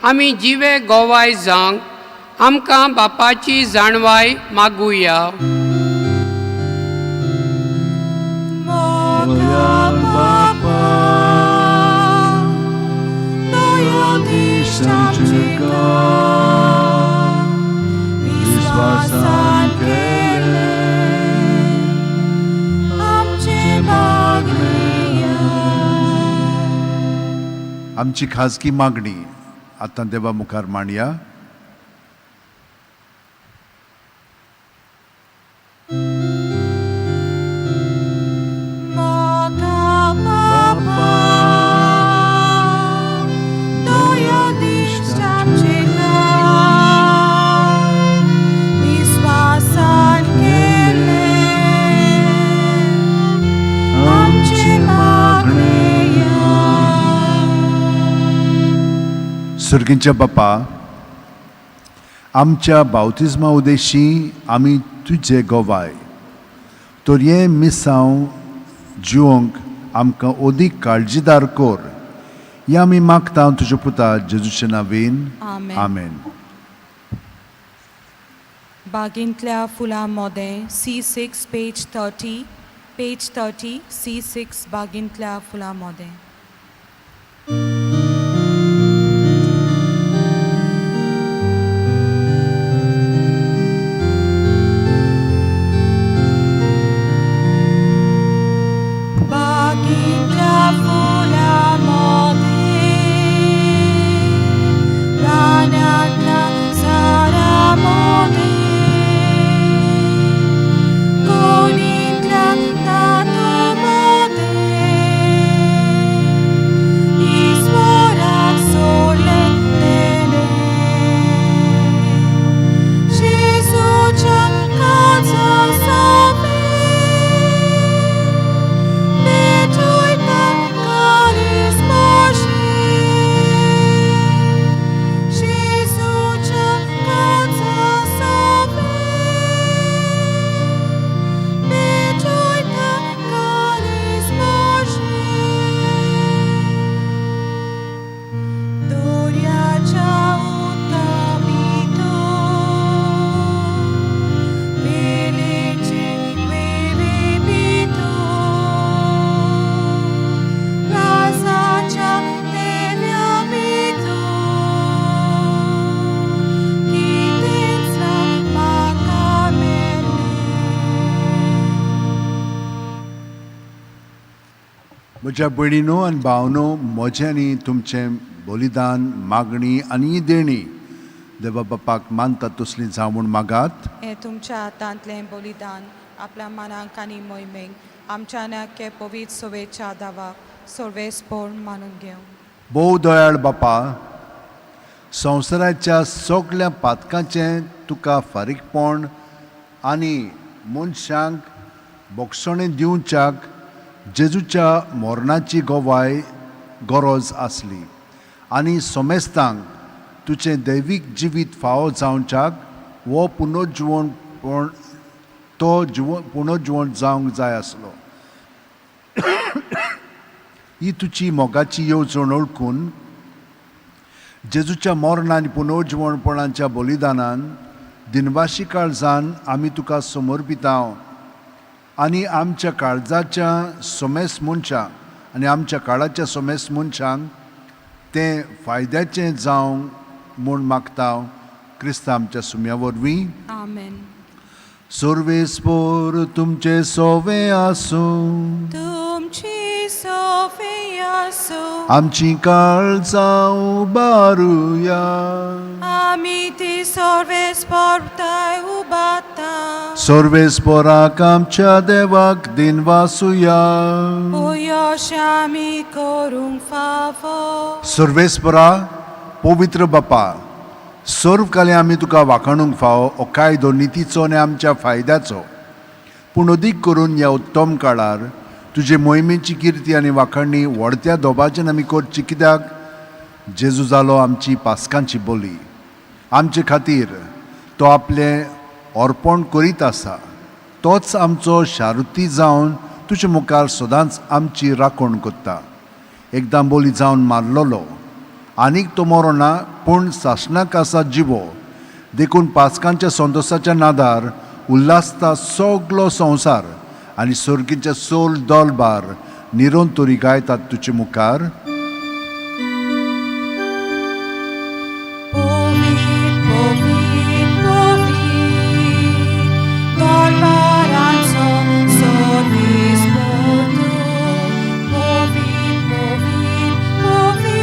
आमी जिवे गोवाय जावंक आमकां बापाची जाणवाय मागुया. मोगाळ बापा दयाळ दिश्ट आमचेर घाल विस्वासान केल्लें आमचें मागणें आमची खाजगी मागणी आतां देवा मुखार मांडया. मोगाळ बापा दयाळ दिश्ट आमचेर घाल विस्वासान केल्लें आमचें मागणें सर्गींच्या बापा आमच्या बावतिज्मा उदेशी आमी तुजे गोवाय तर हें मिसांव जिवंक आमकां अदीक काळजीदार कर हें आमी मागता तुज्या पुता जेजूचे नांवेन. आमेन. आमेन. बागेंतल्या फुलां मोदें C6 page 30, page 30 C6 बागेंतल्या फुलां मोदें. बागेंतल्या फुलां मोदें रानांतल्या झाडां मोदें कोणींतल्या तातूं मोदें ईश्वराक सोडलें तेणें जेजूच्या काळजा सावें पेटयता काळीज म्हजें जेजूच्या काळजा सावें पेटयता काळीज म्हजें दर्याच्या उदका भितर वेलेचे वेवे भितर राजाच्या तेव्या भितर कितेंच ना म्हाका मेल्लें. म्हज्या भयणीनो आनी भावनो, म्हजें आनी तुमचें बलिदान, मागणी आनी देणी देवा बापाक मानतात तसली जावं म्हूण मागात. हें तुमच्या हातांतलें बलिदान आपल्या मनाक आनी मोहिमेक आमच्या नाके पवित्र सोवेच्या दावाक सर्वेस्पोर मानून घेवं. भोव दयाळ बापा, संवसाराच्या सगल्या पातकांचें तुका फारीकपण आनी मनशांक बोगसणें दिवच्याक जेजूच्या मरणाची गवाय गरज आसली आनी सोमेस्तांक तुजें दैवीक जिवीत फावो जावच्याक हो पुनर्जिवणपण तो जिव पुनर्जिवण जावंक जाय आसलो. ही तुजी मोगाची येवजण वळखून जेजूच्या मरण आनी पुनर्जिवणपणाच्या बलिदानान दिनवाशी काळजान आमी तुका समर्पिताव आनी आमच्या काळजाच्या सोमेस मनशांक आनी आमच्या काळाच्या सोमेस मनशांक तें फायद्याचें जावंक म्हूण मागता, क्रिस्ता आमच्या सुम्या वरवीं. आमेन. सर्वेस्पोर तुमचे सोवे आसूं. तुमची सोफे आसूं. आमची काळजां उबारुया. आमी ती सर्वेस्पोर उबाता. सर्वेस्पोराक आमच्या देवाक दिनवासुया. यश आमी करूंक फावो. सर्वेस्परा, पवित्र बापा, सर्व काले आमी तुका वाखाणूंक फावो हो कायदो नितीचो आनी आमच्या फायद्याचो, पूण अदीक करून ह्या उत्तम काळार तुजे मोहिमेची किर्ती आनी वाखाणणी व्हडत्या दोबाच्यान आमी करची, कित्याक जेजू जालो आमची पास्कांची बोली. आमचे खातीर तो आपलें अर्पण करीत आसा, तोच आमचो शारुती जावन तुजे मुखार सदांच आमची राखण करता. एकदां बोली जावन मारलेलो आनीक तो मरोना, पूण सासणाक आसा जिवो. देखून पास्कांच्या संतोसाच्या नादार उल्हासता सगलो संवसार आनी सर्गीचे सोल दोलबार निरंतरी गायतात तुजे मुखार. पवीत पवीत पवीत दरबारांचो सर्वेस्पोर तूं. पवीत पवीत पवीत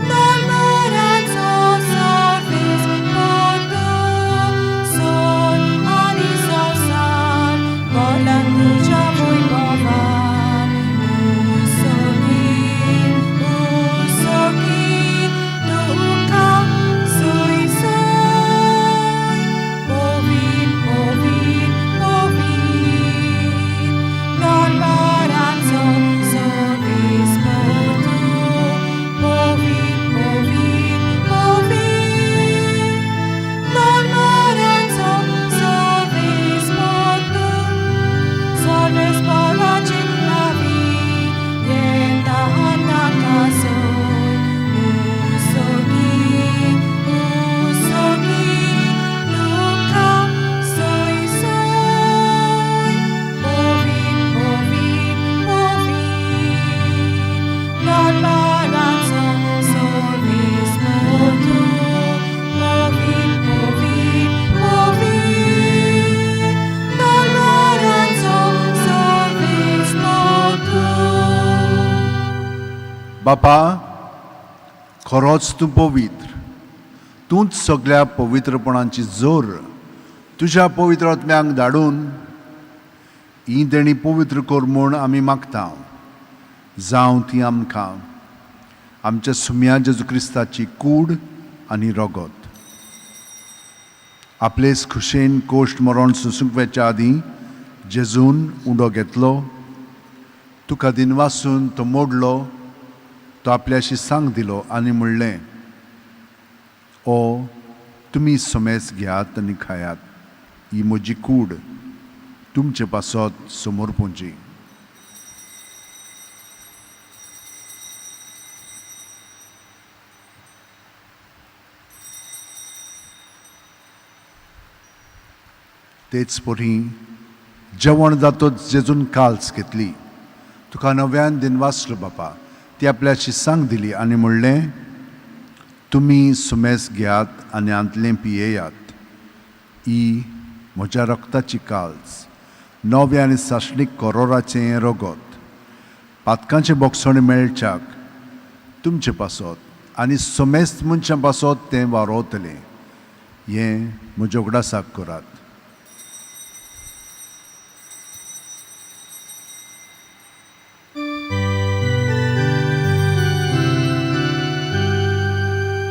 दरबारांचो सर्वेस्पोर तूं. सोल आनी संवसार भरला तुज्या वैभवान. उसोगी उसोगी तुका सुय सुय. पवीत पवीत पवीत दरबारांचो सर्वेस्पोर तूं. पवीत पवीत पवीत दरबारांचो सर्वेस्पोर तूं. सर्वेस्पोराची नावी येता ताका सोय. उसोगी उसोगी तुका सोय सोय. पवीत पवीत पवीत दरबारांचो सर्वेस्पोर तूं. पवीत पवीत पवीत दरबारांचो सर्वेस्पोर तूं. बापा, खरोच तूं पवित्र, तूंच सगल्या पवित्रपणाची जोर. तुज्या पवित्र आत्म्यांक धाडून ही देणी पवित्र कर म्हूण आमी मागता, जावं ती आमकां आमच्या सुम्या जेजू क्रिस्ताची कूड आनी रगत. आपलेच खुशेन कोश्ट मरण सोसूंक वेच्या आदीं जेजून उंडो घेतलो, तुका दिनवासून तो मोडलो, तो आपल्याशी सांग दिलो आनी म्हणलें, ओ तुमी समेज घेयात आनी खायात, ही म्हजी कूड तुमचे पासत समर्पूंची. तेच परी जेवण जातच जेजून काल्स घेतली, तुका नव्यान दिनवासलो बापा, ती आपल्याशी सांग दिली आनी म्हणलें, तुमी सुमेस घेयात आनी आंतलें पियेयात, ही म्हज्या रक्ताची काल्स, नव्या आनी सासणीक करोराचें रगत, पातकांचें बोगसण मेळच्याक तुमचे पासत आनी समेस्त मनशां पासत तें वारोवतलें. हें म्हज्या उगडासाक करात.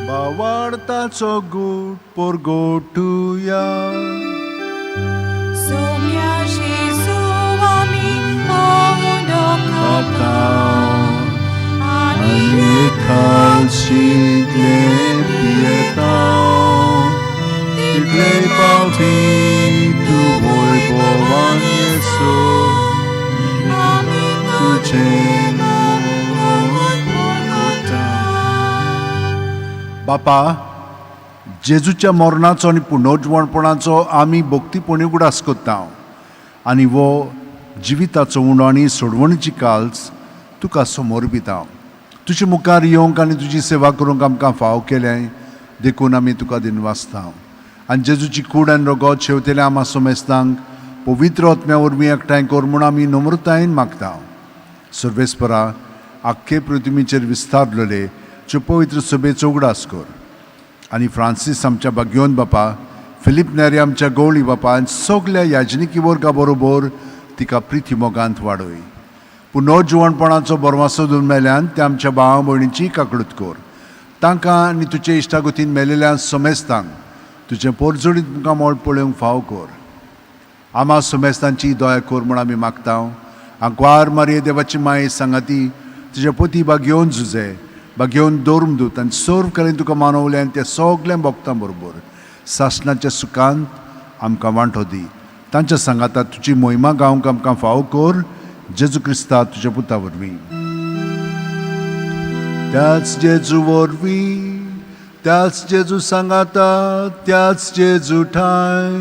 भावार्थाचो गूट परगटुया. सोम्या जेजू आमी उंडो खाता आनी खालशितले पियेता तितले पावटी तूं वैभवान येसो आमी तुजें बापा, जेजूच्या मरणाचो आनी पुनर्जवणपणाचो आमी भक्तीपणी उगडास करता आनी हो जिविताचो उणो आनी सोडवणीची काल्स तुका समर्पिता. तुजे मुखार येवंक आनी तुजी सेवा करूंक आमकां फाव केलें देखून आमी तुका दिनवासता. आनी जेजूची कूड आनी रगत शेवतेल्या आमा समेस्तांक पवित्र आत्म्या वरवीं एकठांय कर म्हूण आमी नम्रतायेन मागता. सर्वेस्परा, आख्खे पृथ्वीचेर विस्तारलेले ज्यो पवित्र सभेचो उगडास कर आनी फ्रांसीस आमच्या बाग्योन बापा, फिलीप नेरी आमच्या गवळी बापा आनी सगल्या याजनिकी वर्गा बरोबर तिका प्रिती मोगांत वाडय. पुनर्जिवणपणाचो बरवासो दिवन मेल्यान त्या आमच्या भावा भयणीची काकडूत कर. तांकां आनी तुजे इश्टागतीन मेलेल्या समेस्तांक तुजें पोरजोडीत तुमकां मोड पळोवंक फाव कर. आमा समेस्तांची दया कर म्हूण आमी मागता. आंकवार मारये देवाची माये सांगाती तुज्या पोती बागेवन जुजे बागेवन दवरून आनी सर्व कडेन तुका मानवलें आनी त्या सगळ्या भक्तां बरोबर सासणाच्या सुखांत आमकां वांटो दी. तांच्या सांगाता तुजी मोहिमा गावंक आमकां फाव कर. जेजू क्रिस्ता तुज्या पुता वरवीं. त्याच जेजू वरवीं, त्याच जेजू सांगाता, त्याच जेजू ठांय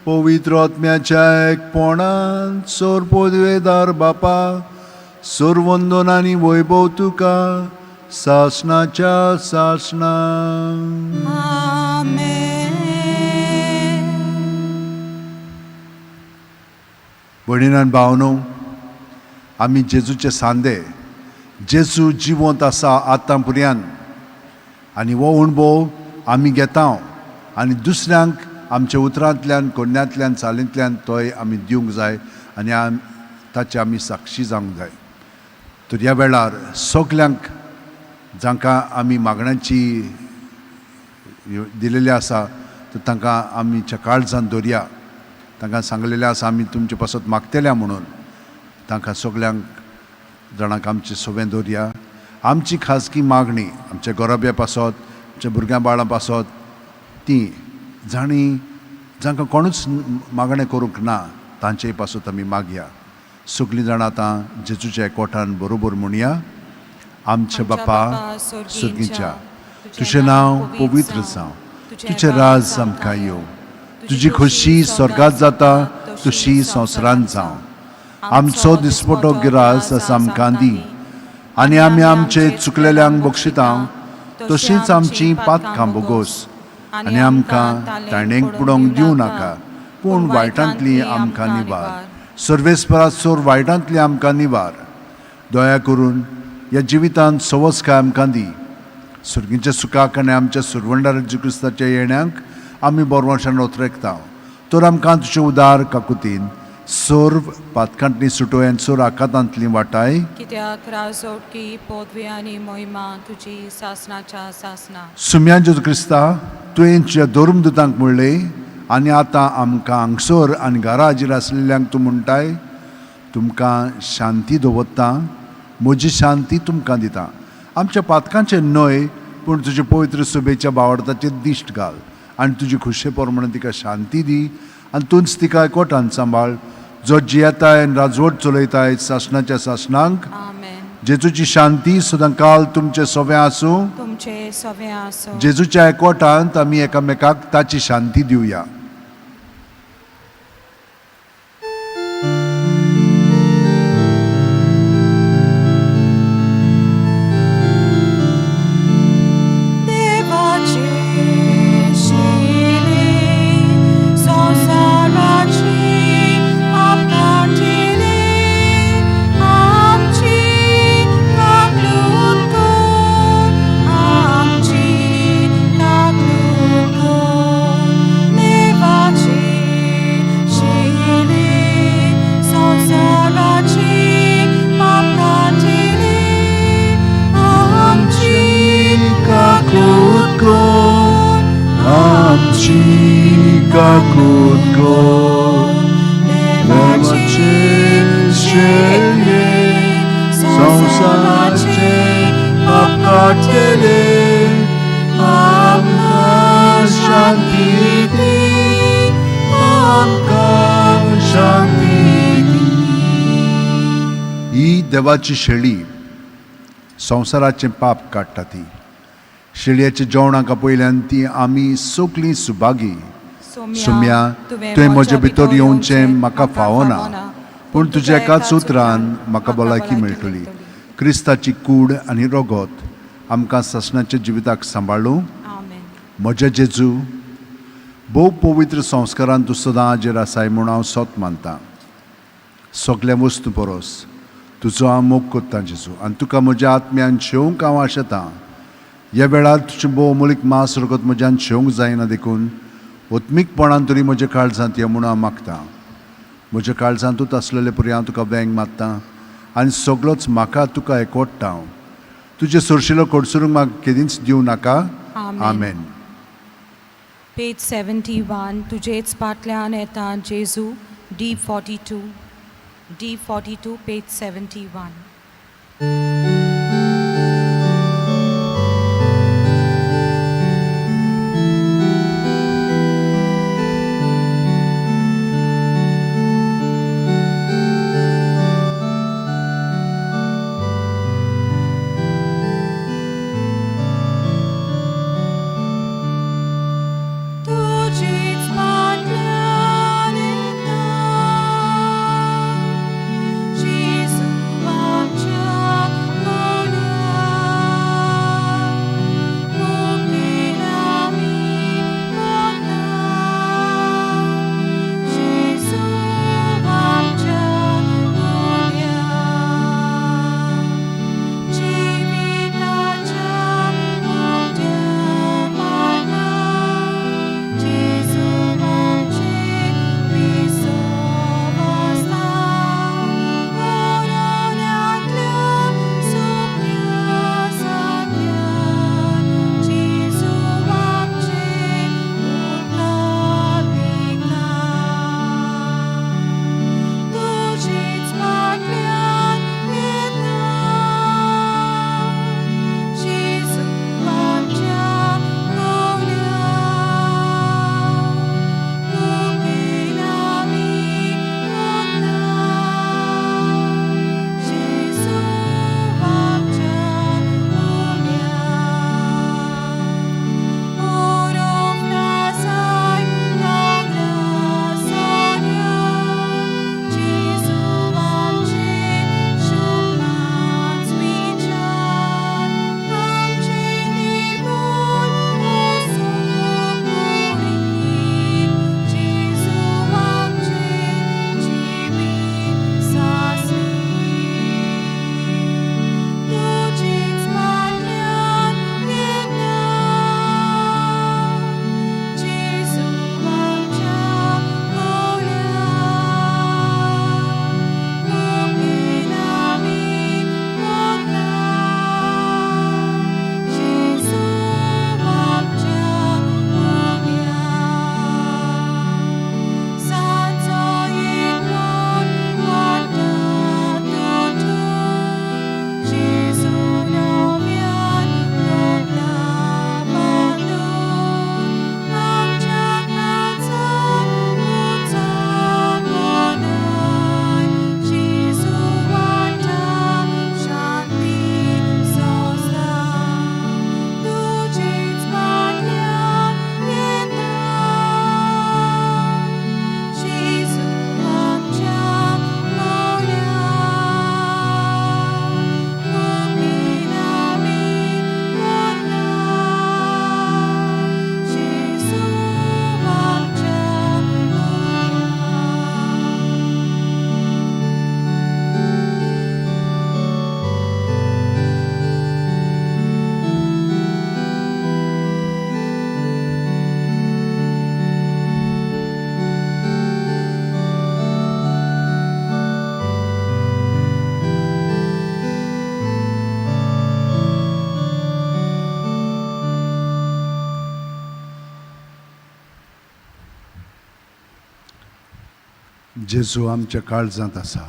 पवित्र आत्म्याच्या एकपणान सोर पदवेदार बापा, सोरवंदन आनी वैभव तुका सासणाच्या सासणा. आमेन. भयणीन आनी भावनो, आमी जेजूचे सांदे. जेजू जिवंत आसा आतां पुर्यान आनी हो अणभव आमी घेता आनी दुसऱ्यांक आमच्या उतरांतल्यान, कोन्यांतल्यान, चालींतल्यान तोय आमी दिवंक जाय आनी ताचे आमी साक्षी जावंक जाय. तर ह्या वेळार सगल्यांक जांकां आमी मागण्यांची दिलेली आसा तर तांकां आमच्या काळजान दवरया. तांकां सांगलेलें आसा आमी तुमचे पासत मागतल्या म्हणून. तांकां सगल्यांक जाणांक आमचें सवें दवरया. आमची खाजगी मागणी आमच्या गोरब्या पासत, आमच्या भुरग्यां बाळां पासत, ती जांणी जांकां कोणूच मागणें करूंक ना तांचेय पासत आमी मागया. सगलीं जाणां आतां जेजूच्या एकवटान बरोबर म्हणया. आमच्या बापा सुर्गीच्या, तुजें नांव पवित्र जावं, तुजें राज आमकां येवं, तुजी खोशी स्वर्गात जाता तशी संवसारांत जावं. आमचो दिसपटो गिरास आसा आमकां दी आनी आमी आमचे चुकलेल्यांक बक्षिता तशींच आमची पातकां बोगोस आनी आमकां ताणेंक पुडोवंक दिवं नाका, पूण वायटांतली आमकां निवार. सर्वेस्परा सोर वायटांतली आमकां निवार. दया करून ह्या जिवितांत सवसकाय आमकां दी. सुर्गीच्या सुखाक आनी आमच्या सुरवंडार क्रिस्ताच्या येण्याक आमी बरवंशान ओतरेकता. तर आमकां तुजे उदार काकुतीन सर्व पातकांतली सुटोय आनी सोर आकातांतली वाटाय. कित्याक राजोटकी पदवी आनी मोहिमा तुजी सासणाच्या सासणा. सुम्या जेजू क्रिस्ता, तुवें तुज्या धर्मदुतांक म्हणलें आनी आतां आमकां हांगसर आनी घरा हाजीर आसलेल्यांक तूं म्हणटाय, तुमकां शांती दवरता, म्हजी शांती तुमकां दिता. आमच्या पातकांचें न्हय पूण तुजे पवित्र सभेच्या बावडताचेर दिश्ट घाल आनी तुजी खुशे प्रमाणे तिका शांती दी आनी तूंच तिका एकवटान सांबाळ, जो जियेताय आनी राजवट चलयताय सासणाच्या सासणांक. आमेन. जेजूची शांती सदां काल तुमचे सवें आसूं. तुमचे सवें आसूं. जेजूच्या एकवटांत आमी एकामेकाक ताची शांती दिवया. देवाचे शिले संवसाराची आपणाटिले आमची काकलूत कर. काकूत कर देवाचे शेळये संवसाराचे पाप काडटले आमकां शांती दी आमकां शांती दी. ही देवाची शेळी संवसाराचें पाप काडटा ती शेळयेच्या जेवणाक आपयल्यान ती आमी सगळीं सुभागी. सोम्या, तुवें म्हजे भितर येवचें म्हाका फावना, पूण तुज्या एकाच उतरान म्हाका भलायकी मेळटली. क्रिस्ताची कूड आनी रगत आमकां सासणाच्या जिविताक सांबाळूं. आमेन. म्हज्या जेजू, भोव पवित्र संस्कारान तूं सदां हाजेर आसाय म्हूण हांव सोत मानतां. सगल्या वस्तू परस तुजो हांव मोग कोत्तां जेजू, आनी तुका म्हज्या आत्म्यान शेवंक हांव आशेतां. ह्या वेळार तुजें भोव अमोलीक मांस रगत म्हज्यान शेवंक जायना, देखून आत्मीकपणान तरी म्हज्या काळजांत यो म्हूण हांव मागतां. म्हज्या काळजांतूच आसलेले परी हांव तुका वेंग मारतां आनी सगळोच म्हाका तुका एकवडटा हांव. तुजें सोरशिलो कडसरूंक म्हाका केदींच दिवं नाका. आमेन. आमेन. पेज 71, तुजेच फाटल्यान येता जेजू, D 42, D 42, page 71. तुजेच फाटल्यान येता जेजू आमच्या जेजू आमच्या काळजांत आसा,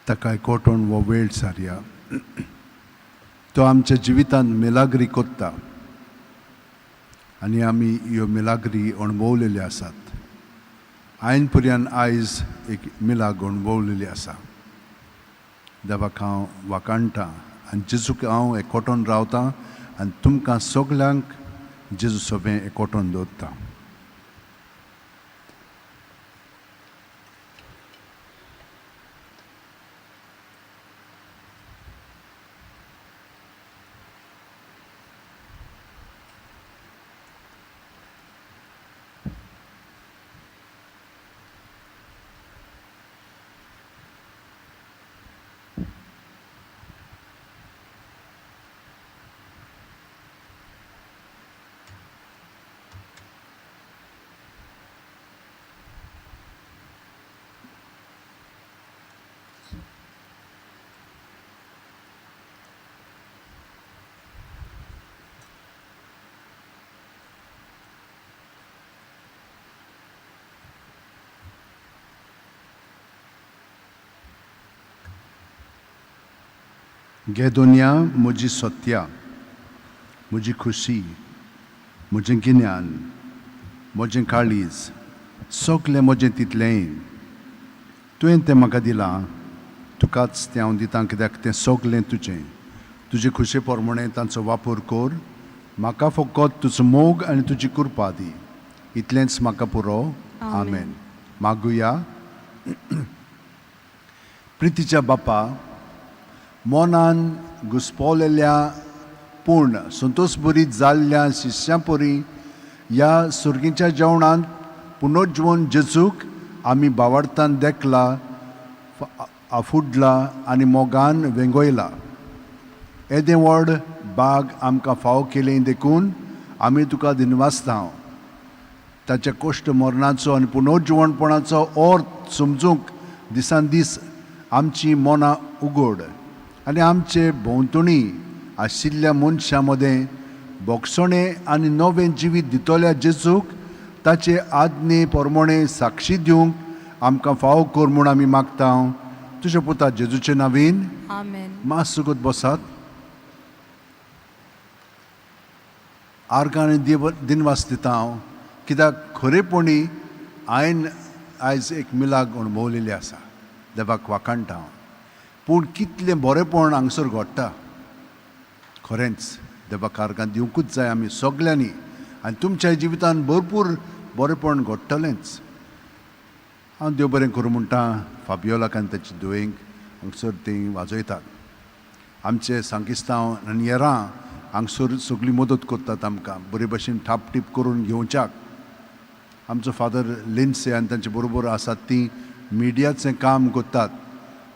ताका एकवटून हो वेळ सारया. तो आमच्या जिवितांत मिलाग्री कोत्ता आनी आमी ह्यो मिलाग्री अणभवलेल्यो आसात. आयन पर्यान आयज एक मिलाग अणभवलेली आसा. देवाक हांव वाखाणटा आनी जेजूक हांव एकवटून रावतां आनी तुमकां सगल्यांक जेजू सोबें एकवटून दवरता. घे दोनया म्हजी सत्या, म्हजी खुशी, म्हजें गिन्यान, म्हजें काळीज, सगलें म्हजें तितलेंय तुवें तें म्हाका दिलां, तुकाच तें हांव दितां, कित्याक तें सगलें तुजें. तुजे खुशे प्रमाणें तांचो वापर कर. म्हाका फकत तुजो मोग आनी तुजी कृपा दी, इतलेंच म्हाका पुरो. आमेन. मागुया. प्रितीच्या बापा, मनान घुस्पवलेल्या पूण संतोशभरीत जाल्ल्या शिश्यां परी ह्या सुर्गीच्या जेवणांत पुनर्जीवन जेजूक आमी बावडतान देखला, आफुडला आनी मोगान वेंगयला. येदें व्हड बाग आमकां फावो केलें देखून आमी तुका दिनवासता. ताच्या कश्ट मरणाचो आनी पुनर्जिवणपणाचो अर्थ समजूंक दिसान दीस आमची मनां उगड आनी आमचे भोंवतणी आशिल्ल्या मनशां मदें भोगसणें आनी नवें जिवीत दितल्या जेजूक ताचे आज्ञे प्रमाणें साक्षी दिवंक आमकां फावो कर म्हूण आमी मागता तुज्या पुता जेजूचे नांवीन. आमेन. मास सुगत बसात. आर्गां आनी देव दिनवास दिता हांव, कित्याक खरेपणी हांवें आयज एक मिलाग अणभवलेली आसा. देवाक वाखाणटा हांव. पूण कितलें बरेंपण हांगसर घडटा, खरेंच देवाक आर्गां दिवंकूच जाय आमी सगल्यांनी. आनी तुमच्या जिवितान भरपूर बरेंपण घडटलेंच. हांव देव बरें करूं म्हणटा फाबियोलाक आनी ताची धुवेंक हांगसर तीं वाजयतात. आमचे सांकिस्तांव आनी येरां हांगसर सगळी मदत करतात आमकां बरे भशेन थापटीप करून घेवच्याक. आमचो फादर लिन्से आनी तांचे बरोबर आसात तीं मिडियाचें काम करतात.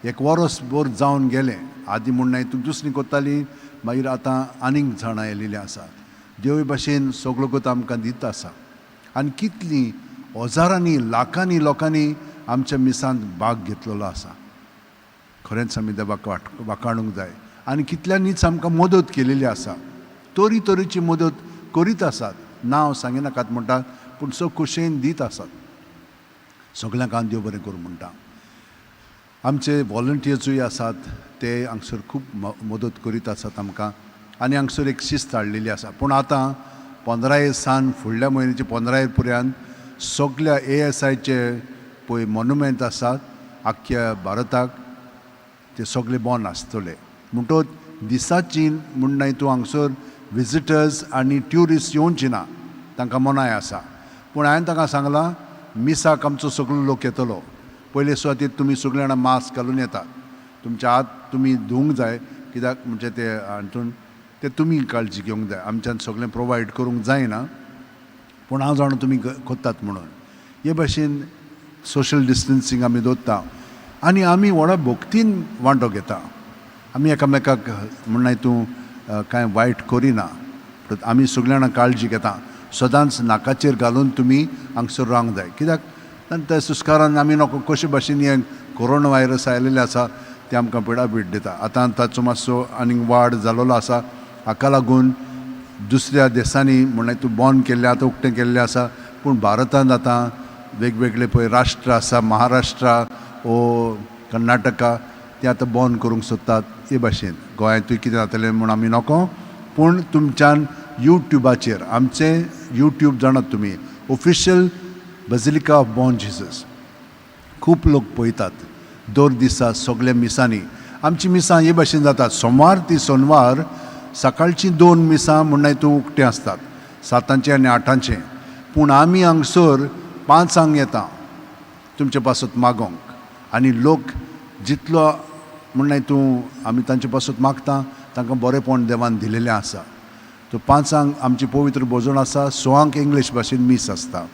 एक वरस भर जावन गेलें. आदीं म्हूण न्हय तूं दुसरीं करतालीं, मागीर आतां आनीक जाणां येयलेलीं आसात. देव भाशेन सगळो गोत आमकां दित आसा. आनी कितलीं हजारांनी लाखांनी लोकांनी आमच्या मिसांत भाग घेतलेलो आसा. खरेंच आमी देवाक वाखाणूंक जाय. आनी कितल्यांनीच आमकां मदत केलेली आसा, तरी तरेची मदत करीत आसात. नांव सांगिनाकात म्हणटात, पूण सग खोशयेन दीत आसात. सगल्यांक हांव देव बरें करूं म्हणटा. आमचे वॉलंटियर्सूय आसात, ते हांगसर खूब मदत करीत आसात आमकां. आनी हांगसर एक शिस्त हाडलेली आसा. पूण आतां 15 सान फुडल्या म्हयन्याचे 15 पर्यंत सगल्या ASIचे पळय मोनुमेंट आसात आख्ख्या भारताक, ते सगळे बंद आसतले. म्हणटोच दिसाची म्हूण न्हय तूं हांगसर विजिटर्स आनी ट्युरिस्ट येवची ना, तांकां मनाय आसा. पूण हांवें तांकां सांगलां, मिसाक आमचो सगळो लोक येतलो. पयले सुवातेर तुमी सगळे जाणां मास्क घालून येतात, तुमच्या हात तुमी धुवंक जाय, कित्याक म्हणजे ते हातून ते तुमी काळजी घेवंक जाय. आमच्यान सगळें प्रोवायड करूंक जायना, पूण हांव जाणा तुमी करतात म्हणून. हे भाशेन सोशल डिस्टन्सींग आमी दवरता आनी आमी व्हडा भक्तीन वांटो घेता. आमी एकामेकाक म्हण तूं कांय वायट करिना, आमी सगळीं जाणां काळजी घेता. सदांच नाकाचेर घालून तुमी हांगसर रावंक जाय, कित्याक त्या सुस्कारान आमी नको कशे भाशेन हें कोरोना व्हायरस आयलेलें आसा तें आमकां पिडापीड दिता. आतां ताचो मातसो आनीक वाड जालोलो आसा. हाका लागून दुसऱ्या देशांनी म्हणल्यार तूं बंद केल्लें आतां उक्तें केल्लें आसा, पूण भारतांत आतां वेगवेगळे पळय राष्ट्र आसा, महाराष्ट्रा ओ कर्नाटका, ते आतां बंद करूंक सोदतात. हे भाशेन गोंयांतूय कितें जातलें म्हूण आमी नको, पूण तुमच्यान यूट्यूबाचेर आमचें यूट्यूब जाणात तुमी, official basilica of Bom Jesus, खूब लोक पळयतात दर दिसा सगल्या मिसांनी. आमची मिसां हे भाशेन जातात, सोमार ती सोनवार सकाळचीं 2 मिसां म्हणल्यार तूं उकतें आसतात, 7 आनी 8. पूण आमी हांगसर 5 येता तुमचे पासत मागोंक, आनी लोक जितलो म्हणल्यार तूं आमी तांचे पासत मागता तांकां बरेंपण देवान दिलेलें आसा. तो 5 आमची पवित्र भोजन आसा, 6 इंग्लीश भाशेन मीस आसता.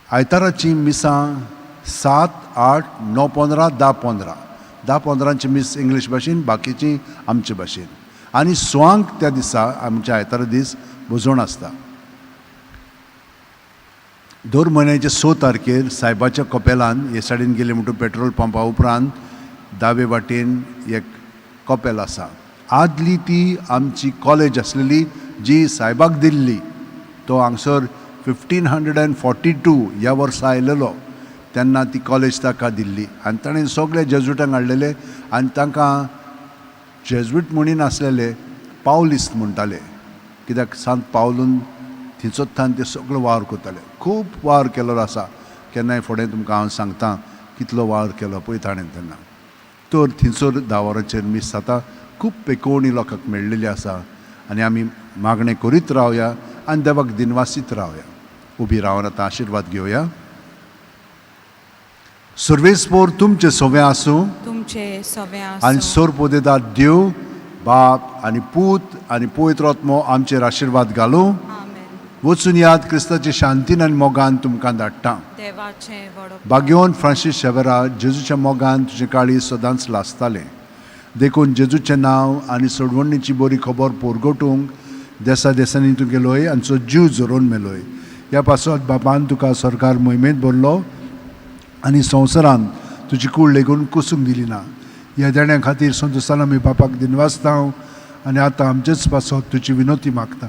आयताराचीं मिसां 7, 8, 9, 15, 10, 15, 10 15 मीस इंग्लीश भाशेन, बाकीची आमचे भाशेन. आनी 6 त्या दिसा आमच्या आयतारा दीस भोजन आसता. दर म्हयन्याचे 6 तारखेर सायबाच्या कपेलान हे सायडीन गेले म्हणटूर पेट्रोल पंपा उपरांत दावे वाटेन एक कपेल आसा. आदली ती आमची कॉलेज आसलेली जी सायबाक दिल्ली, तो हांगसर 1542 ह्या वर्सा आयलेलो तेन्ना ती कॉलेज ताका दिल्ली आनी ताणें सगळे जेजुटांक हाडलेले आनी तांकां जेजुईट म्हणी नासलेले पावलिस्त म्हणटाले, कित्याक सांत पावलून थिंचोत्थान ते सगळो वावर करताले. खूब वावर केल्लो आसा, केन्नाय फुडें तुमकां हांव सांगता कितलो वावर केलो पळय ताणें तेन्ना. तर थिंचोर 10 वरांचेर मीस जाता, खूब पेकोवणी लोकांक मेळ्ळेली आसा आनी आमी मागणें करीत रावया आनी देवाक दिनवासीत रावया. उबी रावन आतां आशिर्वाद घेवया. सर्वेस्पोर तुमचें सवें आसूं, तुमचें सवें आसूं, आनी सोरपोदेदार देव बाप आनी पूत आनी पवित्र आत्मो आमचेर आशिर्वाद घालूं. वचून याद क्रिस्ताचे शांतीन आनी मोगान तुमकां धाडटा. देवाचें व्हड भाग्यवंत फ्रांसीस शेवरा, जेजूच्या मोगान तुजें काळीज सदांच लासतालें, देखून जेजूचें नांव आनी सोडवणीची बरी खबर पोरगोटूंक देसा देसांनी तूं गेलोय आनी सो जीव झरोवन मेलोय. ह्या पासत बापान तुका सरकार मोहिमेंत भरलो आनी संवसारांत तुजी कूड लेगून कुसूंक दिली ना. ह्या देण्या खातीर संतोसान आमी बापाक दिनवासता आनी आतां आमचेच पासत तुजी विनोती मागता.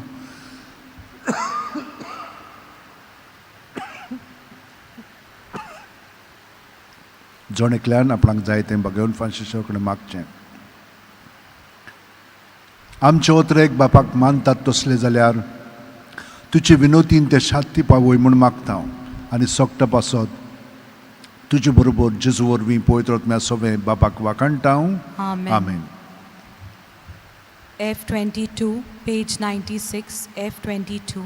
जण एकल्यान आपणाक जाय तें भाग्यवंत फ्रांसीसा कडेन मागचें. आमचे ओतरेक बापाक मानतात तसले जाल्यार तुजे विनोतीन ते शांती पावय म्हूण मागता हांव आनी सोगटा पासत तुजे बरोबर जेजू वरवीं पवित्र आत्म्या सोवें बापाक वाखाणटा हांव. आमेन. आमेन. F22, page 96, F22.